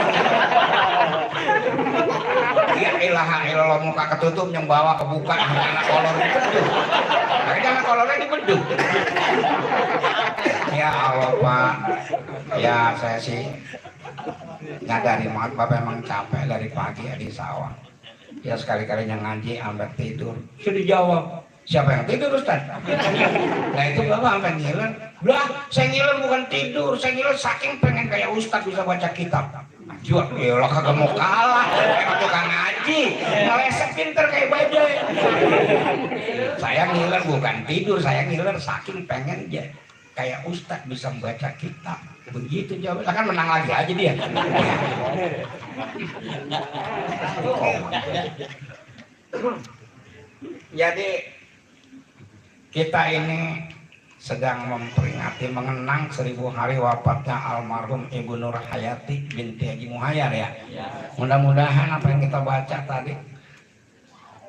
Ya ilaha illallah, muka ketutup yang bawa kebuka, anak kolor dibeduh. Anak kolornya dibeduh. Ya Allah Pak, ya saya sih nyadari banget Bapak emang capek dari pagi ya di sawah. Ya sekali-kalinya ngaji sampai tidur. Sudah dijawab, siapa yang tidur Ustaz? Nah itu Bapak sampai ngiler. Lah, saya ngiler bukan tidur, saya ngiler saking pengen kayak Ustaz bisa baca kitab. Jual, ya Allah kagak mau kalah, emang tukang ngaji, meleset pinter kayak badai. Saya ngiler bukan tidur, saya ngiler saking pengen aja kayak Ustaz bisa membaca kitab. Begitu jawabnya, kan menang lagi aja dia. Jadi kita ini sedang memperingati mengenang 1000 hari wafatnya almarhum Ibu Nur Hayati binti Haji Muhayyar ya. Mudah-mudahan apa yang kita baca tadi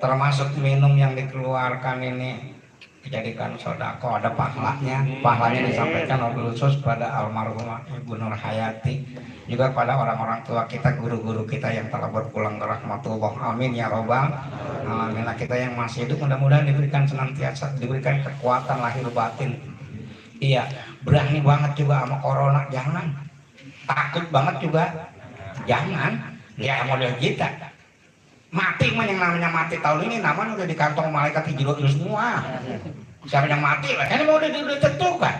termasuk minum yang dikeluarkan ini dijadikan sodako, ada pahalanya. Pahalanya disampaikan wabil khusus pada almarhumah Ibu Nur Hayati, juga pada orang-orang tua kita, guru-guru kita yang telah berpulang ke rahmatullah. Amin ya robbal alamin. Kita yang masih hidup mudah-mudahan diberikan senantiasa diberikan kekuatan lahir batin. Iya, berani banget juga sama corona, jangan. Takut banget juga, jangan. Ya model kita. Mati mah yang namanya mati tahun ini namanya udah di kantong malaikat hijrah semua. Siapa yang mati lah? Ini mau udah ditentukan.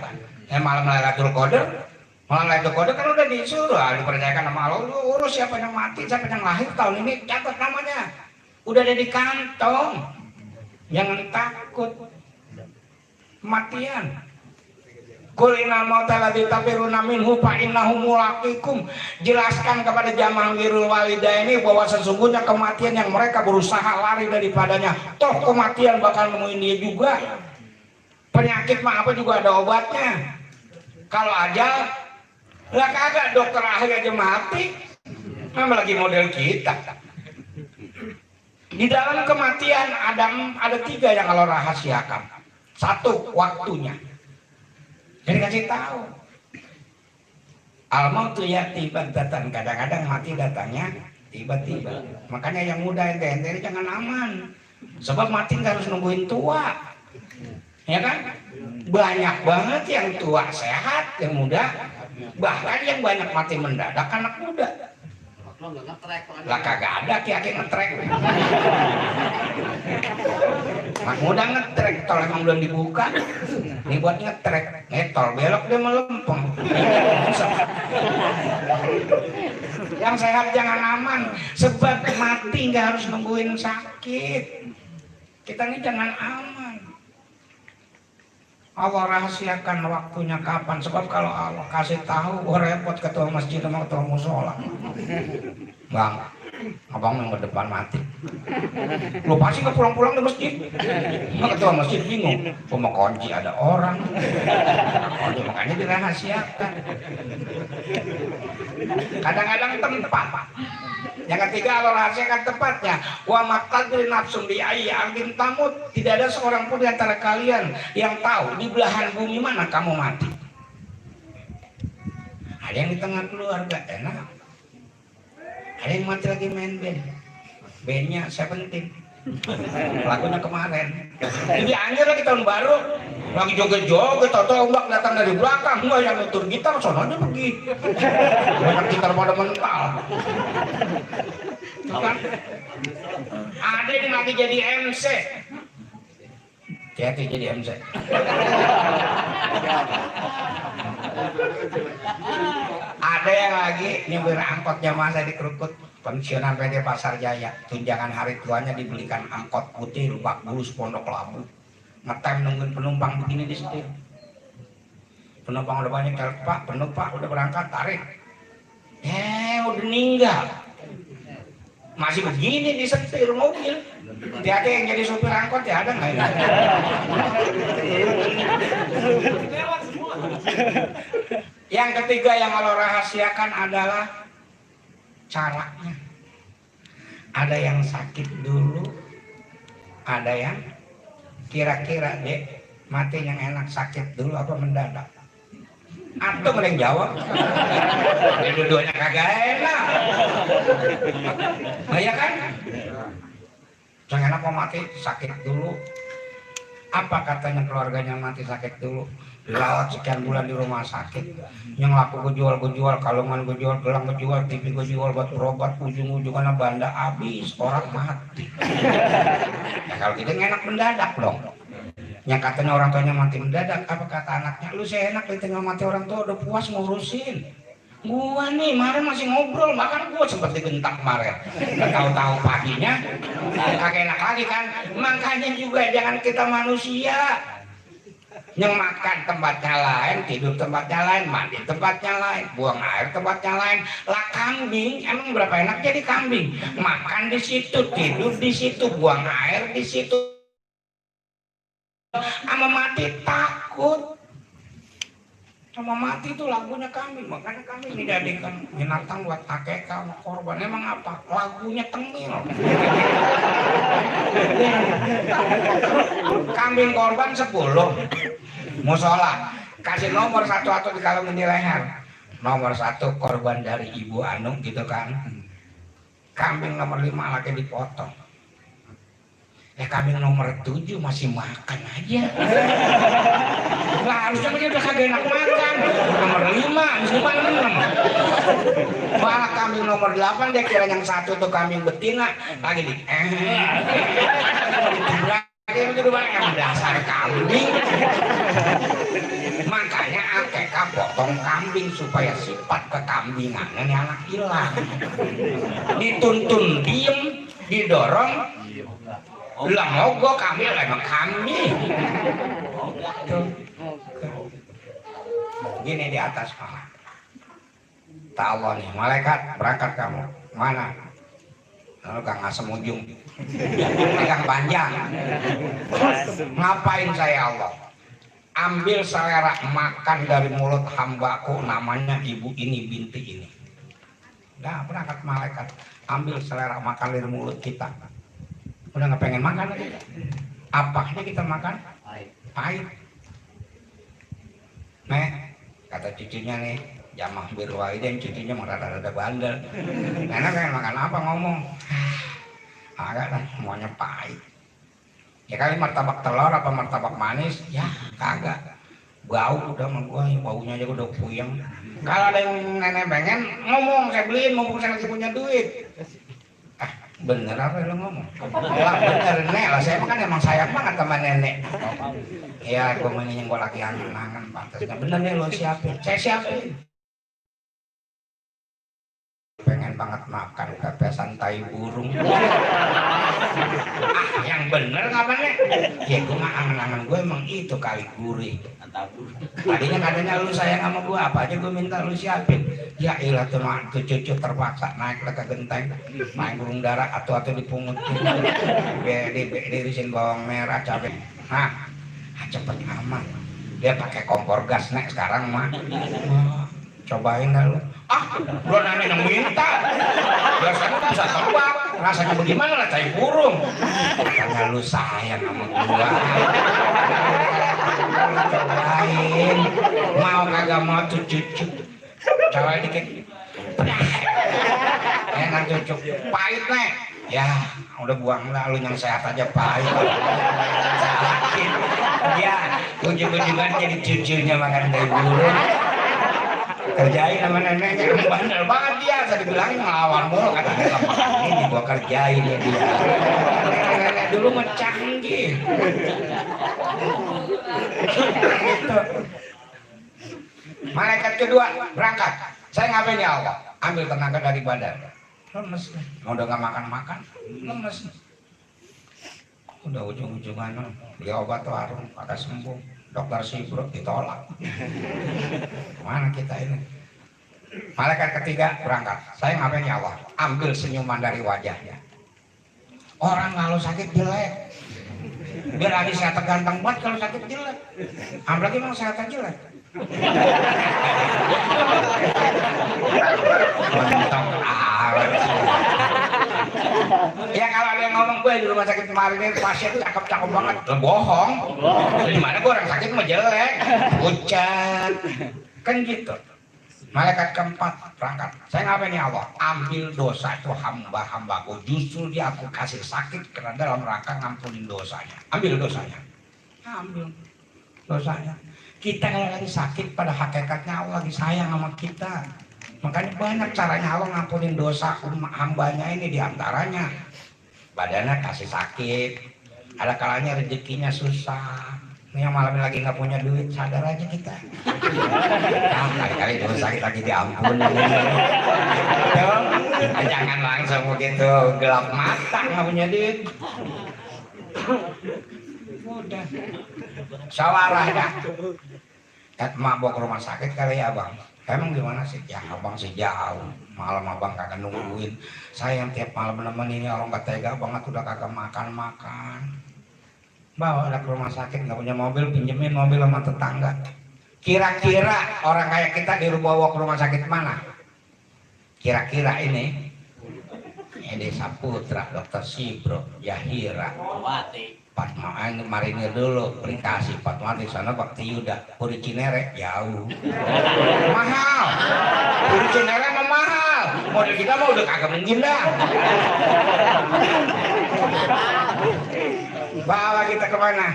Malam Lailatul Qadar, malam Lailatul Qadar kan udah disuruh, dipercayakan sama Allah. Lu urus siapa yang mati, siapa yang lahir tahun ini, catat namanya. Udah ada di kantong. Jangan takut kematian. Qul innal mauta alladzi tafirruna minhu fa innahu mulaqikum. Jelaskan kepada jamaah wirul walidaini bahwa sesungguhnya kematian yang mereka berusaha lari daripadanya, toh kematian bakal nemuin dia juga. Penyakit mah apa juga ada obatnya. Kalau ajal lah kagak, dokter akhir aja mati. Mana lagi model kita. Di dalam kematian ada 3 yang Allah rahasiakan. 1, waktunya. Jadi kasih tahu. Al-mautu ya'ti baghtatan, kadang-kadang mati datangnya tiba-tiba. Makanya yang muda ente jangan aman. Sebab mati nggak harus nungguin tua. Ya kan? Banyak banget yang tua sehat, yang muda. Bahkan yang banyak mati mendadak anak muda. Lah kagak ada ki-ki ngetrek. Anak muda ngetrek, tol emang belum dibuka. Ini buat ngetrek, tol belok dia melempem. Yang sehat jangan aman, sebab mati nggak harus nungguin sakit. Kita ini jangan aman. Allah rahasiakan waktunya kapan, sebab kalau Allah kasih tahu, repot ketua masjid sama ketua musola. Bang, abang yang ke depan mati. Lu pasti nggak pulang-pulang di masjid. Ketua masjid bingung, mau kunci ada orang. Kunci makanya dirahasiakan. Kadang-kadang tempat. Yang ketiga Allah rahasiakan tempatnya. Wa maqadri nafsum bi ayyi ardin tamut. Tidak ada seorang pun di antara kalian yang tahu di belahan bumi mana kamu mati. Ada yang di tengah keluarga enak. Ada yang mati lagi main band. Bandnya Seventeen. Lagunya kemarin. Jadi anjir lagi tahun baru. Lagi joget-joget, tau-tau ombak datang dari belakang. Enggak, yang nutur gitar, sononya pergi. Banyak gitar pada mental. Kan? Ada yang lagi jadi MC. Hati-hati jadi MC. Ada yang lagi nyembir angkot jamaah saya di Krukut. Pensiunan PD Pasar Jaya, tunjangan hari tuanya dibelikan angkot putih Lebak Bulus Pondok Labu. Ngetem nungguin penumpang begini di setir. Penumpang udah banyak, Pak, penuh Pak, udah berangkat, tarik. Udah meninggal. Masih begini di setir mobil. Hati-hati yang jadi supir angkot ya, ada nggak ini? Yang ketiga yang Allah rahasiakan adalah caranya. Ada yang sakit dulu, ada yang kira-kira deh mati yang enak sakit dulu apa mendadak. Antum ada yang jawab. Dua-duanya kagak enak. Nah, ya kan? Yang enak mau mati sakit dulu. Apa katanya keluarganya mati sakit dulu? Dirawat sekian bulan di rumah sakit, yang laku gue jual, kalungan gue jual, gelang gue jual, TV gue jual buat berobat, ujung-ujungnya banda habis, orang mati. Ya kalau gitu enak mendadak dong. Yang katanya orang tuanya mati mendadak, apa kata anaknya? Lu seenak di tengah mati orang tua udah puas ngurusin. Gua nih kemarin masih ngobrol, bahkan gua sempat dibentak kemarin. Gak tahu-tahu paginya kagak enak lagi kan. Makanya juga jangan kita manusia yang makan tempatnya lain, tidur tempatnya lain, mandi tempatnya lain, buang air tempatnya lain. Lah kambing, emang berapa enak jadi kambing? Makan di situ, tidur di situ, buang air di situ. Sama mati takut. Sama mati itu lagunya kambing, makanya kambing dijadikan binatang buat akekah korban. Emang apa? Lagunya tengil. Kambing korban 10. Musola kasih nomor 1 atau dikalungin di leher. Nomor 1 korban dari Ibu Anung gitu kan. Kambing nomor 5 lagi dipotong. Kambing nomor 7 masih makan aja. Lah harusnya dia udah kagak enak makan. Nomor 5, 6. Malah kambing nomor 8 dia kira yang 1 tuh kambing betina lagi di Yang itu yang dasar kambing. Makanya akekah potong kambing supaya sifat kekambingannya nih anak hilang. Dituntun diem, didorong, lah mogok kami emang kambing. Gini di atas malah. Tak Allah nih, malaikat berangkat kamu mana? Lalu Kang Asem ujung, pegang panjang. Ngapain saya Allah? Ambil selera makan dari mulut hambaku namanya ibu ini binti ini. Dah berangkat malaikat, ambil selera makan dari mulut kita. Udah nggak pengen makan lagi. Apanya kita makan? Pahit. Nek, kata cucunya nih, Jamah Birwaiden cucunya rada-rada bandel. Nenek pengen makan apa ngomong? Agak lah, semuanya pahit. Ya kali martabak telur apa martabak manis, ya kagak. Bau udah sama gua, baunya aja udah puyeng. Kalau ada yang nenek pengen ngomong, saya beliin mumpung saya lagi punya duit. Bener apa lo ngomong? Ya bener nek lah, saya kan emang sayang banget sama nenek. Ya gua mainin yang gua lagi angen-angen pantasnya. Bener nih lo siapin, saya siapin. Pengen banget makan pepesan tai burung. Yang bener ngapain? Ya gue mah angan-angan gue emang itu kali gurih. Tadinya katanya lu sayang sama gue, apa aja gue minta lu siapin. Ya ilah tuh cucu terpaksa naik ke genteng, main burung dara atau dipungutin, dirisin bawang merah cabai. Nah, cepet aman. Dia pakai kompor gas nek sekarang mah. Cobain dah lu. Belum nanya yang minta. Biasanya kan bisa tebak. Rasanya bagaimana lah tai burung. Karena lu sayang sama gua. Cobain. Mau kagak mau tuh cucu. Cobain dikit. Enak cucu. Pahit nek. Ya udah buang lah lu yang sehat aja pahit. Sakit. Ya ujung-ujungan jadi cucunya makan tai burung. Kerjain sama neneknya, bandel banget dia. Saya dibilangin ngelawan mulu, kata ini gua kerjain ya dia. Nenek dulu mah canggih. Gitu. Malaikat kedua berangkat. Saya ngapain ya Allah? Ambil tenaga dari badan. Lemes. Udah nggak makan-makan, lemes. Udah ujung-ujungan beli obat warung, pada sembuh. Dokter Sibro ditolak. Mana kita ini? Malaikat ketiga berangkat. Saya ngapain ya Allah? Ambil senyuman dari wajahnya. Orang kalau sakit jelek. Biar lagi sehat ganteng banget kalau sakit jelek. Apalagi memang sehatnya jelek. Mentok alat. Ya kalau ada yang ngomong gue di rumah sakit kemarin ini pasien cakep-cakep banget, bohong. Di mana gue orang sakit mah jelek, pucat, kan gitu. Malaikat keempat berangkat. Saya ngapain ya Allah? Ambil dosa itu hamba-hambaku. Justru dia aku kasih sakit karena dalam rangka ngampunin dosanya. Ambil dosanya. Ambil dosanya. Kita kalau lagi sakit pada hakikatnya Allah lagi sayang sama kita. Makanya banyak caranya Allah ngampunin dosa hambanya ini, diantaranya badannya kasih sakit, ada kalanya rezekinya susah. Ini yang malam lagi nggak punya duit, sadar aja kita. Nah, kali-kali dosa kita lagi diampuni. Jangan langsung begitu gelap mata nggak punya duit. Udah, sawarah ya. Emak bawa ke rumah sakit kali ya bang. Emang gimana sih? Ya abang sih jauh. Malam abang kagak nungguin. Saya yang tiap malam nemenin ini orang gak tega banget udah kagak makan-makan. Bawa ke rumah sakit, gak punya mobil, pinjemin mobil sama tetangga. Kira-kira orang kayak kita dibawa ke rumah sakit mana? Kira-kira ini Desa Putra, Dokter Sibro, Yahira, Fatmawati, marinir dulu, Prikasi, Fatmawati, sana Bakti Yuda, Puri Cinere, jauh, mahal, Puri Cinere mah mahal, model kita mah udah kagak mungkin dah. Bawa kita kemana?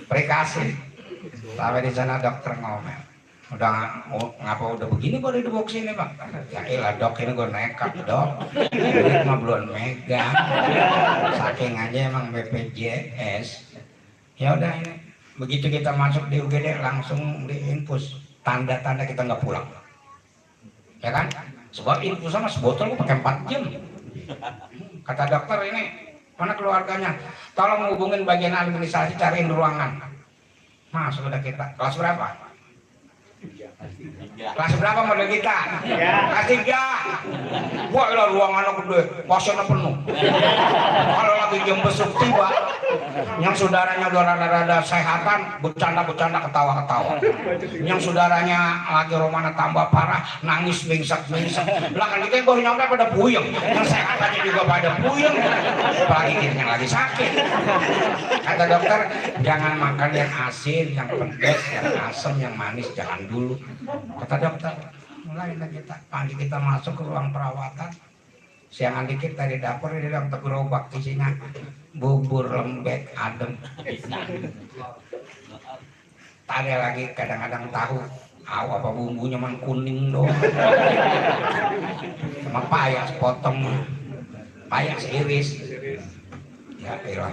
Prikasi, sampai di sana dokter ngomel, ngapa udah begini baru dibawa ke sini Pak? Ya elah dok, ini gue nekat dok, duit mah belum megang, saking aja emang BPJS. Ya udah ini, begitu kita masuk di UGD langsung diinfus, tanda-tanda kita nggak pulang, ya kan? Sebab infus sama sebotol gue pakai 4 jam. Kata dokter ini, mana keluarganya? Tolong hubungin bagian administrasi, cariin ruangan. Masuk udah kita, kelas berapa? Kelas berapa model kita? Kelas 3. Wah lah ruangannya gede, pasiennya penuh. Kalau lagi jam besuk tiba, yang saudaranya udah rada-rada sehatan, bercanda-bercanda, ketawa-ketawa. Yang saudaranya lagi romana tambah parah, nangis bingsak-bingsak. Lah kan kita baru nyampe pada puyeng, yang sehat aja juga pada puyeng. Apalagi yang lagi sakit. Kata dokter, jangan makan yang asin, yang pedas, yang asam, yang manis, jangan dulu. Kata dokter, mulai kita pagi kita masuk ke ruang perawatan, siangan dikit dari dapur dia bilang gerobak isinya bubur lembek adem, ada lagi kadang-kadang tahu apa bumbunya man kuning doang, sama payas potong, payas iris, ya ilah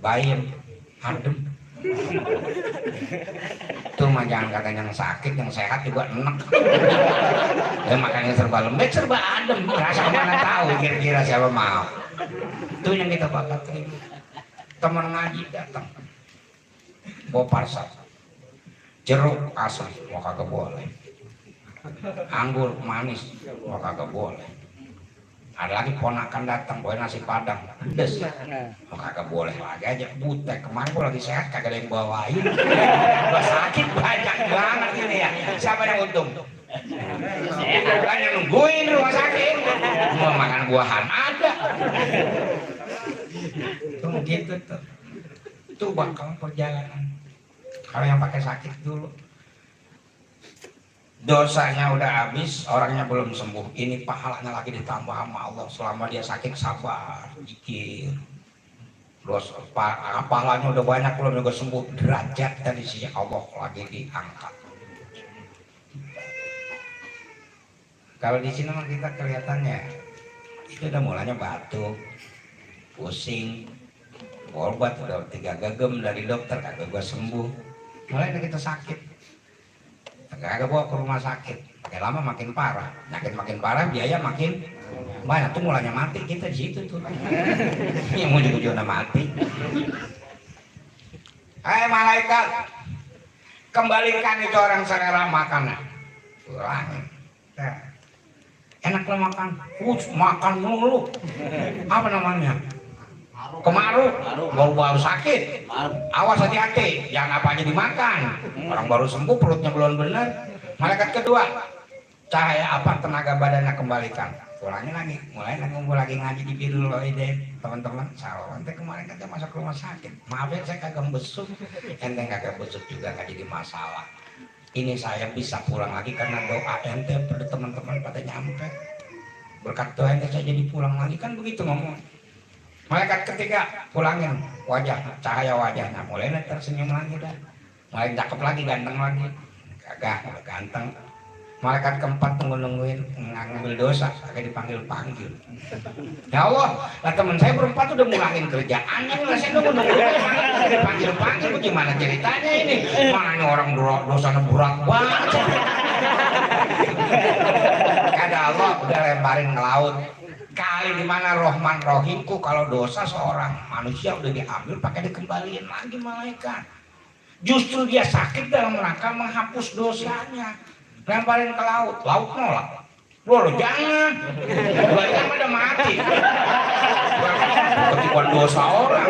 bayam adem. Itu mah jangan kata yang sakit, yang sehat juga enak. Ya makanya serba lembek, serba adem. Rasa mana tahu kira-kira siapa mau. Itu yang kita bakal terima. Teman ngaji datang, bawa parsel, jeruk asam, mau kagak boleh. Anggur manis, mau kagak boleh. Ada lagi ponakan datang bawa nasi padang pedes, oh, kagak boleh lagi aja butek. Kemarin gua lagi sehat kagak ada yang bawain, gua sakit banyak banget ini ya. Siapa yang untung? Sehat kan yang nungguin rumah sakit, mau makan buahan ada. Tuh gitu tuh, itu bakal perjalanan. Kalau yang pakai sakit dulu, dosanya udah habis, orangnya belum sembuh, ini pahalanya lagi ditambah sama Allah. Selama dia sakit sabar, zikir, pahalanya udah banyak, belum juga sembuh, derajat dari sisi Allah lagi diangkat. Kalau di sini mah kita kelihatannya itu udah mulanya batuk, pusing, obat udah 3 gegem dari dokter kagak gua sembuh, mulai kita sakit. Kagak bawa ke rumah sakit, makin lama makin parah, nyakit makin parah, biaya makin banyak. Tuh mulanya mati kita di situ tuh. Yang ujung-ujungnya mati. Hai malaikat, kembalikan itu orang selera makanan. Ulangin. Enak lo makan, makan mulu. Apa namanya? Kemaru, baru sakit, awas hati-hati, jangan apa aja dimakan. Orang baru sembuh perutnya belum benar. Malaikat kedua, cahaya apa tenaga badannya kembalikan. Ulangin lagi, mulai lagi ngaji di Birrul Walidain, teman-teman. Salah, ente kemarin kagak masuk rumah sakit. Maaf ya saya kagak besuk, ente kagak besuk juga nggak jadi masalah. Ini saya bisa pulang lagi karena doa ente pada teman-teman pada nyampe. Berkat doa ente saya jadi pulang lagi, kan begitu ngomong. Malaikat ketiga, pulangin wajah, cahaya wajahnya, mulai tersenyum lagi dah, mulai cakep lagi, ganteng lagi, kagak ganteng. Malaikat keempat nungguin ngambil dosa, kagak dipanggil. Ya Allah, lah teman saya berempat udah mulangin kerjaannya, lah saya nunggu dipanggil, gimana ceritanya ini? Mana orang dosanya berat banget. Kata Allah udah lemparin ke laut. Kali dimana Rohman Rohimku, kalau dosa seorang manusia udah diambil pakai dikembaliin lagi malaikat. Justru dia sakit dalam rangka menghapus dosanya, lemparin ke laut, laut nolak. Loh jangan, baliknya udah mati. Bukan dosa orang.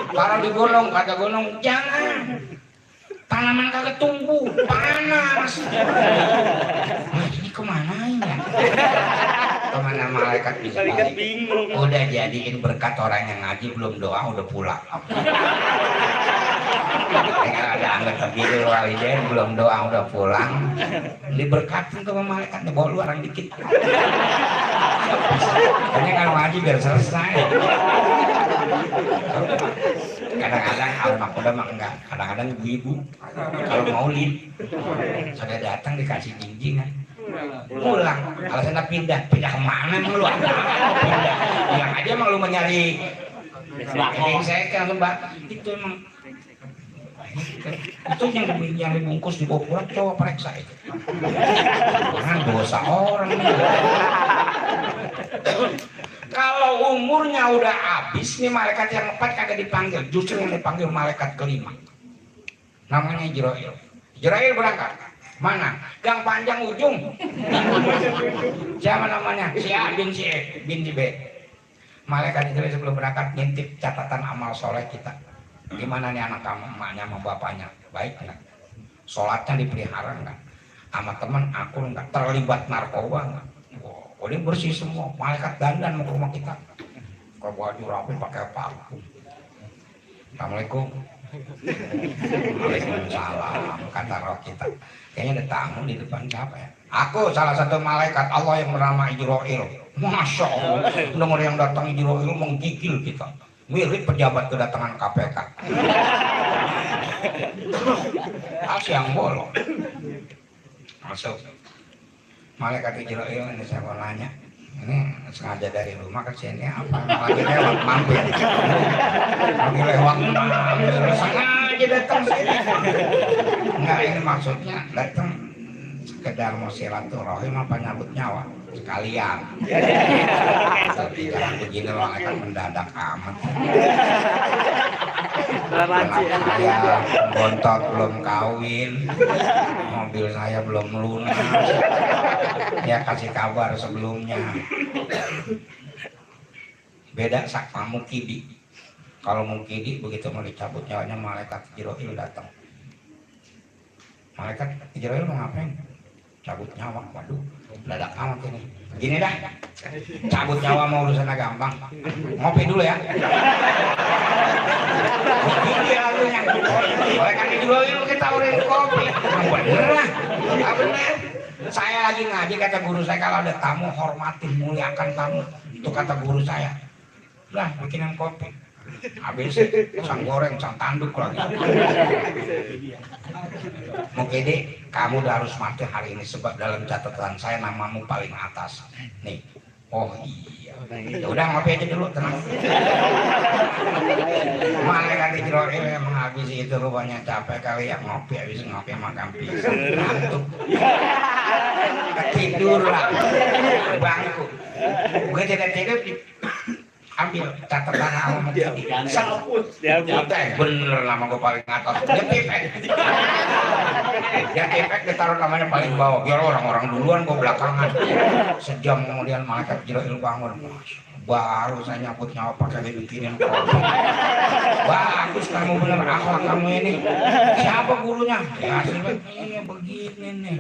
Kalau di gunung, kata gunung jangan. Tanaman kagak tumbuh, panas. Nah, ini kemana ya? Kemana malaikat bisa balik? Udah jadiin berkat orang yang ngaji belum doa udah pulang. Ada anggota Birrul Walidain belum doa udah pulang. Diberkatin tuh sama malaikatnya, bawa lu orang dikit. Hanya kalau ngaji biar selesai. Kadang-kadang almarhum kuda mah enggak, kadang-kadang ibu-ibu kalau maulid saya datang dikasih jinjingan pulang, alasannya pindah kemana emang lu? Pindah, bilang aja emang lu menyari saya kan mbak, itu emang itu yang dibungkus di bawah pulang, coba periksa itu jangan dosa orang. Kalau umurnya udah habis nih, malaikat yang 4 kagak dipanggil, justru yang dipanggil malaikat kelima, namanya Jibril. Jibril berangkat mana? Gang panjang ujung. Siapa namanya? Si A bin si E bin si B. Malaikat Jibril sebelum berangkat ngintip catatan amal soleh kita. Gimana nih anak kamu, emaknya sama bapaknya? Baik enggak? Sholatnya dipelihara enggak? Sama teman aku enggak? Terlibat narkoba enggak? Oh, dia bersih semua. Malaikat dandan mau ke rumah kita. Kalau baju rapi pakai parfum. Assalamualaikum. Waalaikumsalam, kata roh kita. Kayaknya ada tamu di depan, siapa ya? Aku salah satu malaikat Allah yang bernama Jibril. Masya Allah, dengar yang datang Jibril menggigil kita. Mirip pejabat kedatangan KPK. Asyang bolong. Masuk. Malaikat Jibril ini saya mau nanya. Ini sengaja dari rumah ke sini apa? Lagi lewat mampir. Lagi lewat mampir. Sengaja datang sini. Enggak, ini maksudnya datang sekedar mau silaturahim apa nyabut nyawa sekalian. Tapi jangan begini loh, akan mendadak amat. Saya bontot belum kawin, mobil saya belum lunas, ya kasih kabar sebelumnya. Beda sama Mukidi. Kalau Mukidi begitu mau dicabut nyawanya, malaikat Jibril datang. Malaikat Jibril mau ngapain? Cabut nyawa. Waduh, dadak amat ini. Gini dah, cabut nyawa mau urusannya gampang. Ngopi dulu ya. Ini lalunya. Malaikat Jibril kita udah kopi. Bener lah, bener. Saya lagi ngaji, kata guru saya, kalau ada tamu hormatin, muliakan tamu. Itu kata guru saya. Lah, bikinin kopi. Habis sang goreng, sang tanduk lagi. Mungkin kamu udah harus mati hari ini sebab dalam catatan saya namamu paling atas. Nih. Oh iya. Ya udah ngopi aja dulu, tenang. Malaikat Jibril yang menghabisi itu rupanya capek kali ya, ngopi, habis ngopi makan pisang, ngantuk. Tidur lah bangku. Gue tidak tidur, ambil catatan nama bener nama gue paling atas. Dia tipek ditaruh namanya paling bawah, biar orang-orang duluan gue belakangan. Sejam kemudian malaikat Jibril bangun, baru saya nyabut nyawa pakai dibikinin kopi. Bagus kamu, bener akhlak kamu ini. Siapa gurunya? Ya iya begini nih.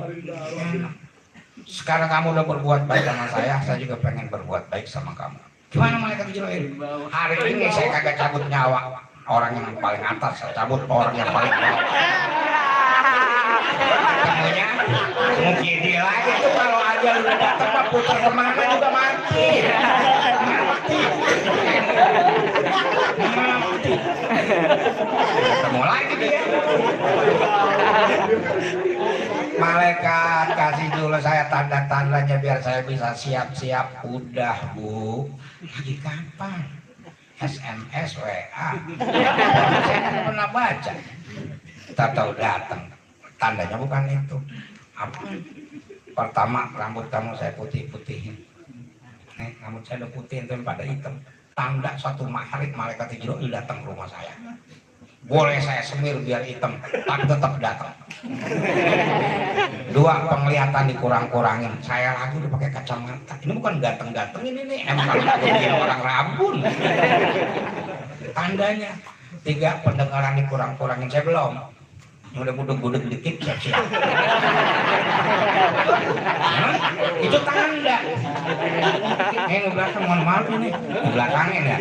Sekarang kamu udah berbuat baik sama saya juga pengen berbuat baik sama kamu. Gimana malaikat Jibril? Hari ini saya kagak cabut nyawa orang yang paling atas, saya cabut orang yang paling bawah. Temunya mungkin dia lagi tuh, kalau aja udah datang mah putar kemana juga mati. Mati. Ketemu lagi dia. Malaikat kasih dulu saya tanda-tandanya biar saya bisa siap-siap. Udah Bu, lagi kapan? SMS, WA. Saya kan pernah baca. Tahu datang. Tandanya bukan itu. Apa? Pertama rambut kamu saya putih-putihin. Nih rambut saya udah putihin tuh pada hitam. Tanda suatu hari malaikat Jibril datang ke rumah saya. Boleh saya semir biar hitam, tapi tetap datang. Dua, penglihatan dikurang-kurangin. Saya lagi udah pakai kacamata. Ini bukan ganteng-ganteng ini nih, emang kalau orang rabun. Tandanya. Tiga, pendengaran dikurang-kurangin. Saya belum. Udah budek-budek dikit, siap-siap. Itu tanda. Ini belakang, mohon maaf ini. Di belakangin ya.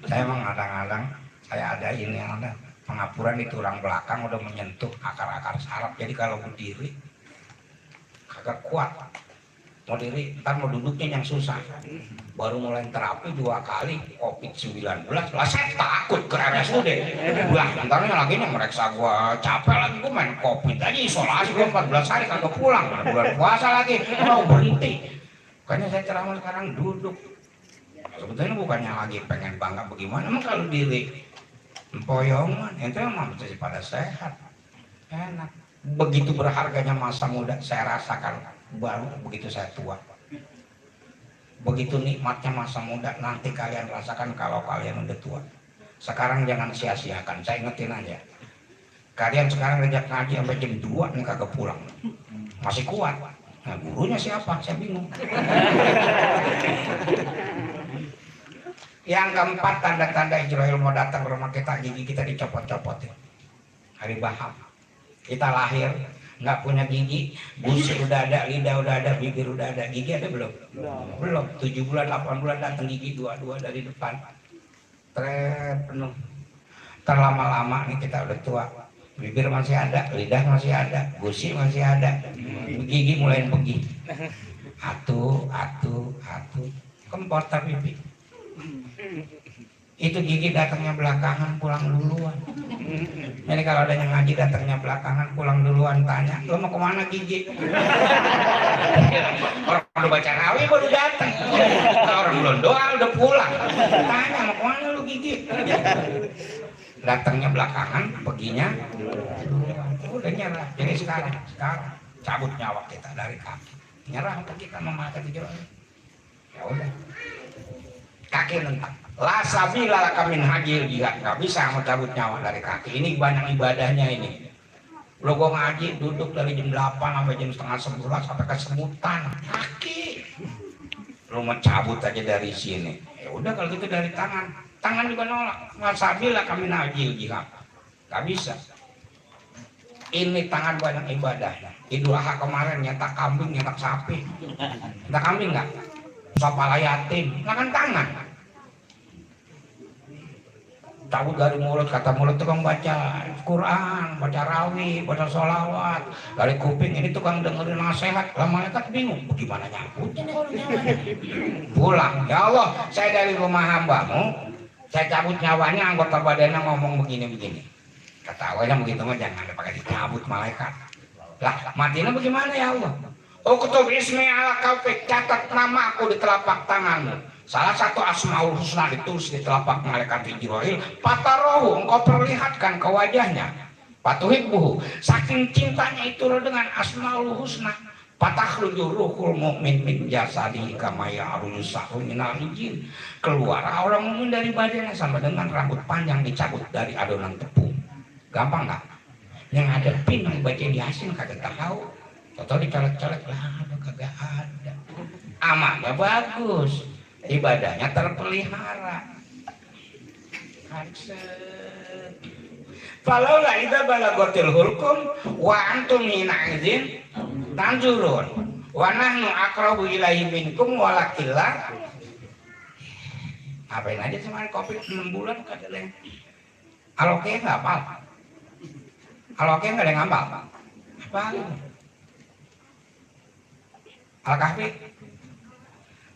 Saya emang kadang-kadang saya ada ini yang ada pengapuran di tulang belakang udah menyentuh akar-akar saraf, jadi kalau berdiri kagak kuat. mau diri, ntar mau duduknya yang susah. Baru mulai terapi 2 kali COVID-19 lah, saya takut ke RSUD. Lah ntarnya lagi nih mereka gua capek lagi, gua main COVID aja isolasi gua 14 hari kagak pulang, bulan puasa lagi mau berhenti. Makanya saya ceramah sekarang duduk. Sebetulnya bukannya lagi pengen bangga bagaimana, emang kalau diri empoyongan itu emang masih pada sehat, enak. Begitu berharganya masa muda saya rasakan baru begitu saya tua. Begitu nikmatnya masa muda nanti kalian rasakan kalau kalian udah tua. Sekarang jangan sia-siakan, saya ingetin aja. Kalian sekarang ngajak ngaji sampai jam 2 nih kagak pulang. Masih kuat. Nah gurunya siapa? Saya bingung. Yang keempat, tanda-tanda Ijrail mau datang ke rumah kita, gigi kita dicopot-copotin. Hari Baham. Kita lahir nggak punya gigi, gusi udah ada, lidah udah ada, bibir udah ada, gigi ada belum? Belum. 7 bulan, 8 bulan datang gigi dua dari depan, penuh. Terlama-lama nih kita udah tua, bibir masih ada, lidah masih ada, gusi masih ada, gigi mulai pergi. Atu, kempot pipi. Itu gigi datangnya belakangan, pulang duluan. Jadi kalau ada yang ngaji datangnya belakangan, pulang duluan, tanya, lo mau kemana gigi? Orang udah baca rawi baru datang. Orang belum doa udah pulang. Tanya mau kemana lo gigi? Datangnya belakangan, perginya udah nyerah. Jadi sekarang cabut nyawa kita dari kaki. Nyerah untuk kita memakai Ijrail. Ya udah. Kaki nentang. La sabila laka min hajil jihad, nggak bisa mencabut nyawa dari kaki. Ini banyak ibadahnya ini. Lo gua ngaji duduk dari jam 8 sampai jam setengah 11 sampai kesemutan kaki. Lo mencabut aja dari sini. Ya udah kalau gitu dari tangan juga nolak. La sabila laka min hajil jihad, nggak bisa. Ini tangan banyak ibadahnya. Idul Adha kemarin nyetak kambing, nyetak sapi. Nyetak kambing nggak? Sopala yatim, nah kan tangan. Cabut dari mulut, kata mulut tukang baca Quran, baca rawi, baca sholawat. Dari kuping ini tukang dengerin nasihat. Lama malaikat bingung, bagaimana nyabutnya nih orang nyawanya. Pulang, ya Allah, saya dari rumah hambamu, saya cabut nyawanya, anggota badannya ngomong begini-begini. Kata Allah, begitu mah jangan pakai dicabut malaikat. Lah, matinya bagaimana ya Allah? Uktub ismi ala kaufik, catat nama aku di telapak tanganmu. Salah satu asmaul husna ditulis di telapak malaikat Ijrail. Patarohu, engkau perlihatkan ke wajahnya. Patuhibbuhu, saking cintanya itu dengan asmaul husna. Patakhruju ruhul mu'min min jasadihi kama ya'ruju sahru minal ijin. Keluar orang mukmin dari badannya sama dengan rambut panjang dicabut dari adonan tepung. Gampang nggak? Yang ada pin yang baca Yasin kagak tahu. Atau dicolek-colek lah, kagak ada. Amalnya bagus, ibadahnya terpelihara. Falaula idza balagotil hulkum wa antum hina idzin tanzurun wa nahnu aqrabu ilaihi minkum walakillah. Ngapain aja sama Covid 6 bulan kagak ada yang aloke enggak apa? Aloke enggak ada yang ngapal. Apa? Al-Kahfi.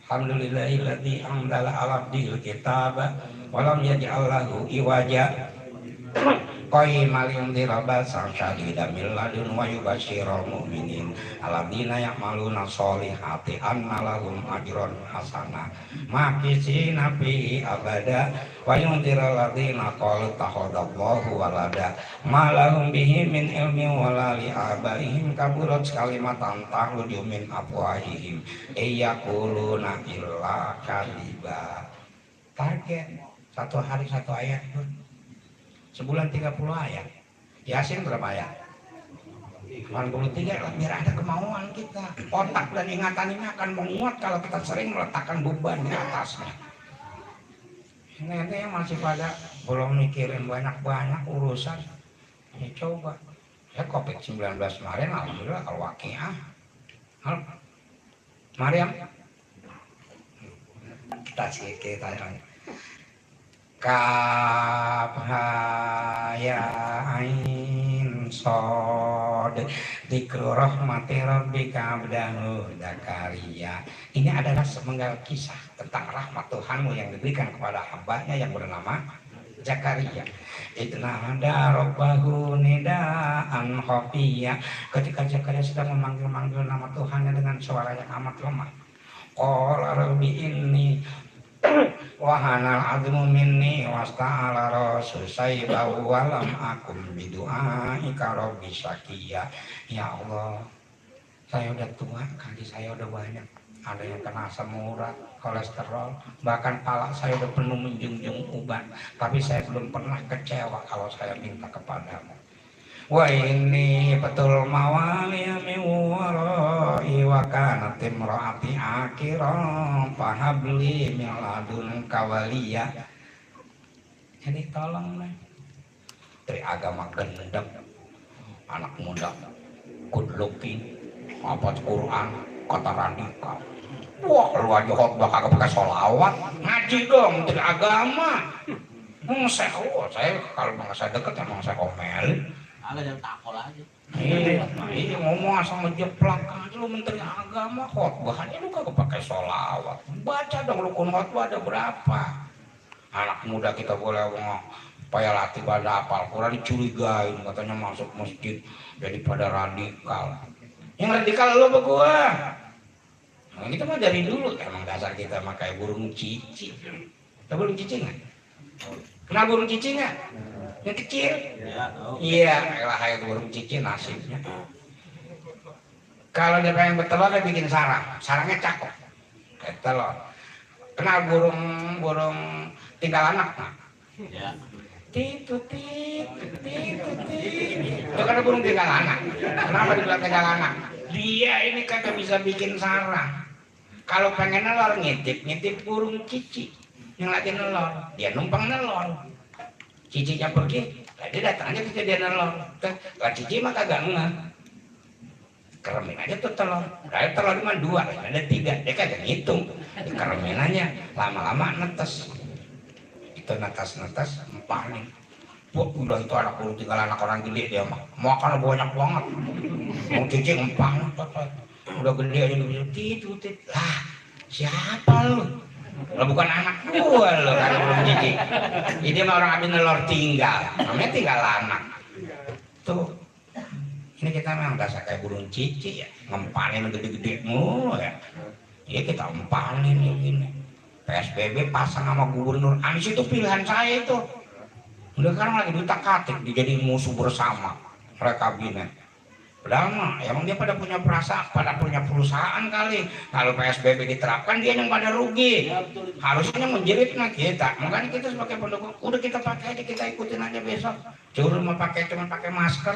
Alhamdulillahilladzi anzala 'ala abdihil kitaba wa lam yaj'al lahu iwaja. Qayyimul liyundhira ba'san syadidan min ladun wa yubashshiral mu'minin alladzina ya'maluna sholihati anna lahum ajran hasanah makisina fihi abada wa yundhiral ladzina qalu takhadallahu walada ma lahum bihi min ilmin wala li abaihim kaburat kalimatan takhruju min afwahihim yaquluna illa kadiba. Target satu hari satu ayat, sebulan 30 ayat. Yasin berapa ayat? 83 lah, biar ada kemauan kita. Otak dan ingatan ini akan menguat kalau kita sering meletakkan beban di atasnya. Ini yang masih pada belum mikirin banyak-banyak urusan. Ya coba. Ya COVID-19 kemarin alhamdulillah kalau wakiah. Mariam. Kita tanya. Kaf ha ya ain Shad. Dzikru rahmati rabbika abdahu Zakaria. Ini adalah semenggal kisah tentang rahmat Tuhanmu yang diberikan kepada hambanya yang bernama Zakaria. Idnada rabbahu nidaan khafiyya. Ketika Zakaria sedang memanggil-manggil nama Tuhannya dengan suara yang amat lemah. Qala rabbi inni wahanal azmu minni wasta'ala rasul sayyibahu walam akum bidu'aika rabbi syakiyya. Ya Allah, saya udah tua, kaki saya udah banyak, ada yang kena asam urat, kolesterol, bahkan pala saya udah penuh menjunjung uban, tapi saya belum pernah kecewa kalau saya minta kepadamu. Wa ini betul mawali min warai wa kanat imraati akhiran fahabli min ladunka waliya. Jadi tolong nih, dari agama gendeng, anak muda good looking, hafal Quran, kata radikal. Wah, lu aja khotbah kagak pakai sholawat, ngaji dong dari agama. Saya kalau bang saya deket emang saya omelin. Ada yang takol aja. Iya, ngomong asal ngejeplak aja lu menteri agama khotbahnya lu kagak pakai sholawat. Baca dong rukun khotbah ada berapa? Anak muda kita boleh ngomong supaya latih pada hafal Quran dicurigain katanya masuk masjid jadi pada radikal. Yang radikal lu apa gua? Nah, kita mah dari dulu emang dasar kita mah kayak burung cici. Tahu burung cici nggak? Kenal burung cici nggak? Yang kecil? Iya, elah kayak burung cici nasibnya. Kalau dia pengen bertelur dia bikin sarang, sarangnya cakep, kayak telur. Kenal burung tinggal anak nggak? Ya. Titut. Itu kan burung tinggal anak. Kenapa dibilang tinggal anak? Dia ini kagak bisa bikin sarang. Kalau pengen nelor ngintip burung cici yang lagi nelor, dia numpang nelor. Cicinya pergi, dia datang aja ke dia nelor. Lah cici mah kagak ngeh. Keremin aja tuh telur. Dari telur cuma 2, ada 3, dia kagak ngitung. Dikeremin aja, lama-lama netes. Itu netes empanin. Wah, udah itu anak burung tinggal anak orang gede dia mah. Makan banyak banget. Mau cici empang. Udah gede aja lu titut. Lah, siapa lu? Lo bukan anak gua lo kan belum cici. Ini mah orang habis nelor tinggal. Namanya tinggal anak. Tuh. Ini kita memang dasar kayak burung cici ya. Ngempanin gede-gede mulu ya. Iya kita empanin begini. PSBB pasang sama Gubernur Anies itu pilihan saya itu. Udah sekarang lagi diutak-atik dijadiin musuh bersama oleh kabinet. Padahal mah, emang dia pada punya perasaan, pada punya perusahaan kali. Kalau PSBB diterapkan dia yang pada rugi. Harusnya menjerit kita. Makanya kita sebagai pendukung, udah kita pakai aja, kita ikutin aja besok. Suruh cuma pakai masker.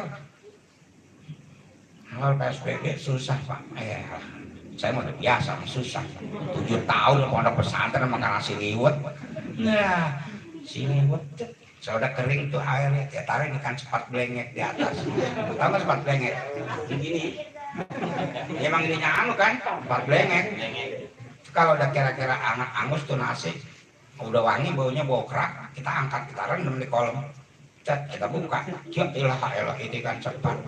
Kalau PSBB susah Pak. Saya mau udah biasa, susah. 7 tahun pondok pesantren makan nasi liwet. Nah, si liwet saya udah kering tuh airnya, ya taruh ikan sepat blengek di atas. Tahu nggak sepat blengek? Begini. Ya, emang ini anu kan, sepat blengek. Kalau udah kira-kira angus tuh nasi, udah wangi baunya bau kerak, kita angkat, kita rendam di kolom. Kita buka, ya ilah ini kan sepat.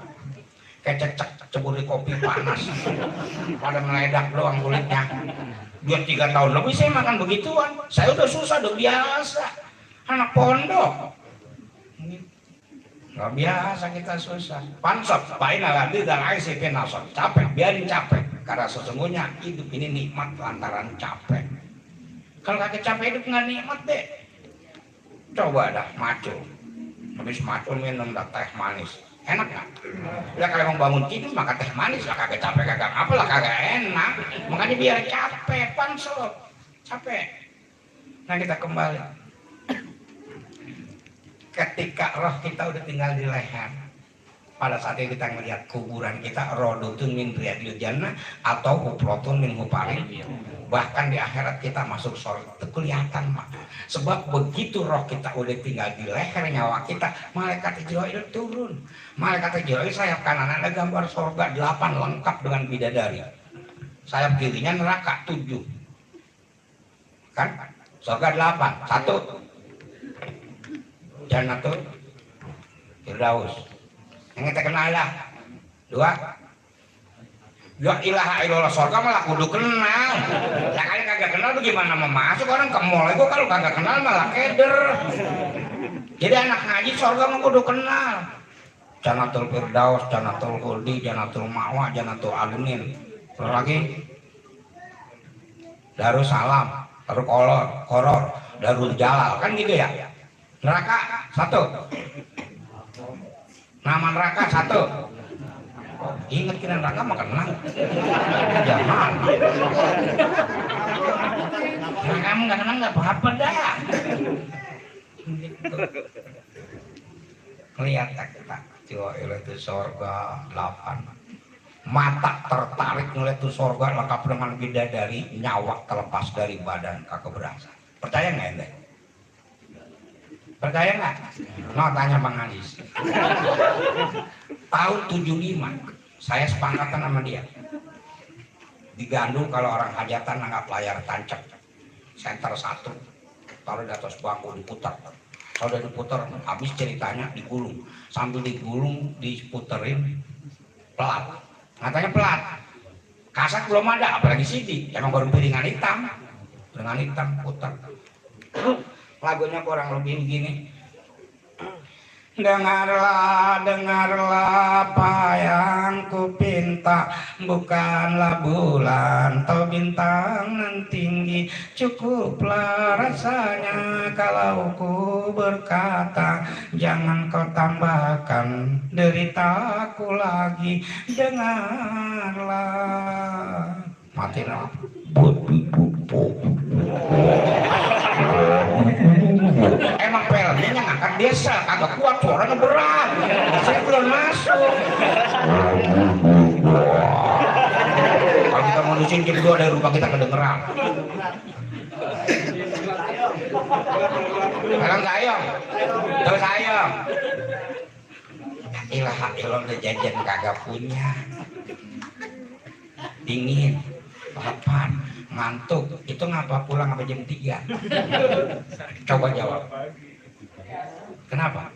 Kayak cebur di kopi panas, pada meledak doang kulitnya. Dia 3 tahun lebih saya makan begituan. Saya udah susah, udah biasa. Anak pondok nggak biasa kita susah. Pansot paina lagi dan ICP nasot capek, biarin capek karena sesungguhnya hidup ini nikmat lantaran capek. Kalau kagak capek hidup nggak nikmat deh. Coba dah maco, habis maco minum dah teh manis, enak nggak? Ya kalau mau bangun tidur maka teh manis lah, kagak capek kagak apalah, kagak enak. Makanya biar capek, pansot capek. Nah kita kembali. Ketika roh kita udah tinggal di leher, pada saat itu kita melihat kuburan kita, rodotun min riyadil jannah atau huprotun min huparin. Bahkan di akhirat kita masuk surga itu kelihatan Pak. Sebab begitu roh kita udah tinggal di leher nyawa kita, malaikat Jibril turun. Malaikat Jibril sayap kanan ada gambar surga 8 lengkap dengan bidadari. Sayap kirinya neraka 7. Kan? Surga 8. 1 Jannatul Firdaus. Yang kita kenal dah. Dua. Ya ilaha illallah surga malah kudu kenal. Nah kali kagak kenal tuh gimana mau masuk orang ke mall itu kalau kagak kenal malah keder. Jadi anak ngaji surga mah kudu kenal. Jannatul Firdaus, Jannatul Khuldi, Jannatul Ma'wa, Jannatul Adnin. Terus lagi Darussalam, Darul Qoror, Darul Jalal, kan gitu ya. Neraka satu. Nama neraka satu. Ingat kira neraka mah kenal. Jangan. Nah, kamu nggak kenal nggak apa-apa dah. Lihat kita, jiwa itu surga 8. Mata tertarik ngeliat tuh surga lengkap dengan bidadari, nyawa terlepas dari badan kagak berasa. Percaya nggak ente? Percaya nggak? No, tanya Bang Aziz. Tahun 75 saya sepangkatan sama dia. Di Gandul kalau orang hajatan anggap layar tancap. Center 1. Taruh di atas bangku diputar. Kalau udah diputar habis ceritanya digulung. Sambil digulung diputerin pelat. Katanya pelat. Kaset belum ada apalagi CD. Emang baru piringan hitam. Dengan hitam putar. Lagunya kurang lebih begini. Dengarlah, dengarlah apa yang ku pinta, bukanlah bulan atau bintang nan tinggi. Cukuplah rasanya kalau ku berkata, jangan kau tambahkan deritaku lagi. Dengarlah. Mati nak. Emang pelnya ngangkat desa kagak kuat, suaranya berat. Saya belum masuk. Kalau kita mau nusin kita berdua dari rumah kita kedengeran. Sekarang sayang, terus sayang. Ilaha illallah udah jajan kagak punya. Dingin, lapar, ngantuk. Itu ngapa pulang sampai jam 3? Coba jawab. Kenapa?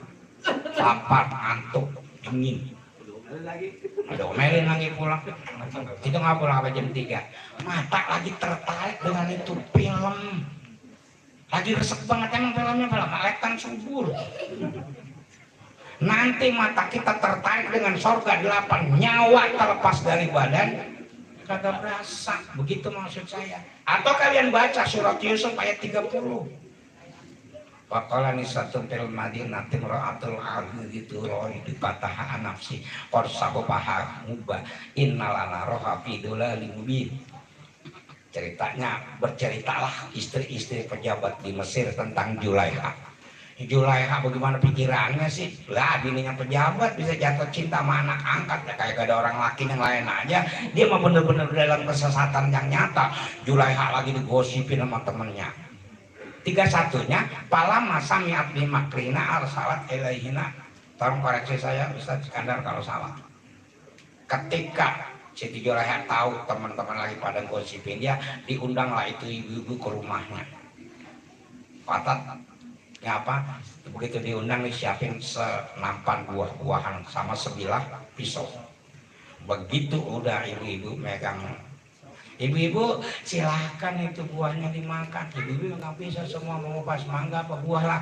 Lapar, ngantuk, dingin. Ada omelin lagi pulang. Itu ngapa pulang sampai jam 3? Mata lagi tertarik dengan itu film. Lagi resep banget emang filmnya, film Malaikat Subur. Nanti mata kita tertarik dengan surga 8, nyawa terlepas dari badan kagak berasa, begitu maksud saya. Atau kalian baca surat Yusuf ayat 30. Waqala nisatun fil madinati imra'atul aziz turoi di patah nafsi qorsabu paha mubah innalana roha fi dhulalin mubin. Ceritanya berceritalah istri-istri pejabat di Mesir tentang Julaiha. Julaiha bagaimana pikirannya sih? Lah bininya pejabat bisa jatuh cinta sama anak angkat ya, kayak gak ada orang laki yang lain aja. Dia mah bener-bener dalam kesesatan yang nyata. Julaiha lagi digosipin sama temennya. 31-nya pala masa mi'at bimakrina arsalat ilaihina. Tolong koreksi saya Ustaz Iskandar kalau salah. Ketika Siti Julaiha tahu teman-teman lagi pada gosipin dia, diundanglah itu ibu-ibu ke rumahnya. Patat ya apa? Begitu diundang disiapin senampan buah-buahan sama sebilah pisau. Begitu udah ibu-ibu megang, ibu-ibu silahkan itu buahnya dimakan. Ibu-ibu nggak bisa semua mau pas mangga apa buah lah.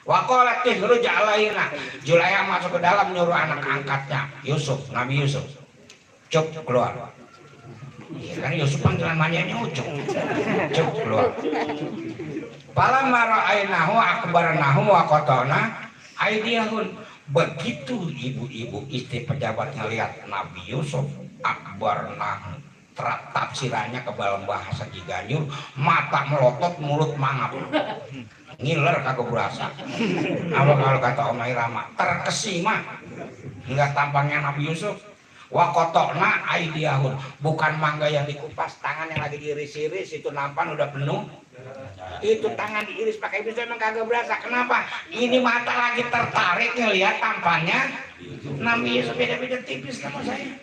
Waqalat ihruja alaina. Julaiha masuk ke dalam nyuruh anak angkatnya Yusuf, Nabi Yusuf. Cuk keluar. Ya kan Yusuf panggilan manjanya Ucuk. Cuk keluar. Falamma ra'ainahu akbarnahu wa qatana aydiyahun. Begitu ibu-ibu istri pejabat ngelihat Nabi Yusuf, akbarnahu, tafsirannya ke dalam bahasa Ciganjur, mata melotot, mulut mangap. Ngiler kagak berasa. Apa kalau kata Omai Rama, terkesima enggak tampangnya Nabi Yusuf. Wa qatana aydiyahun, bukan mangga yang dikupas, tangan yang lagi diiris-iris itu nampan udah penuh. Itu tangan diiris pakai pisau emang kagak berasa. Kenapa? Ini mata lagi tertarik ngelihat tampannya Nabi Yusuf, beda-beda tipis sama saya.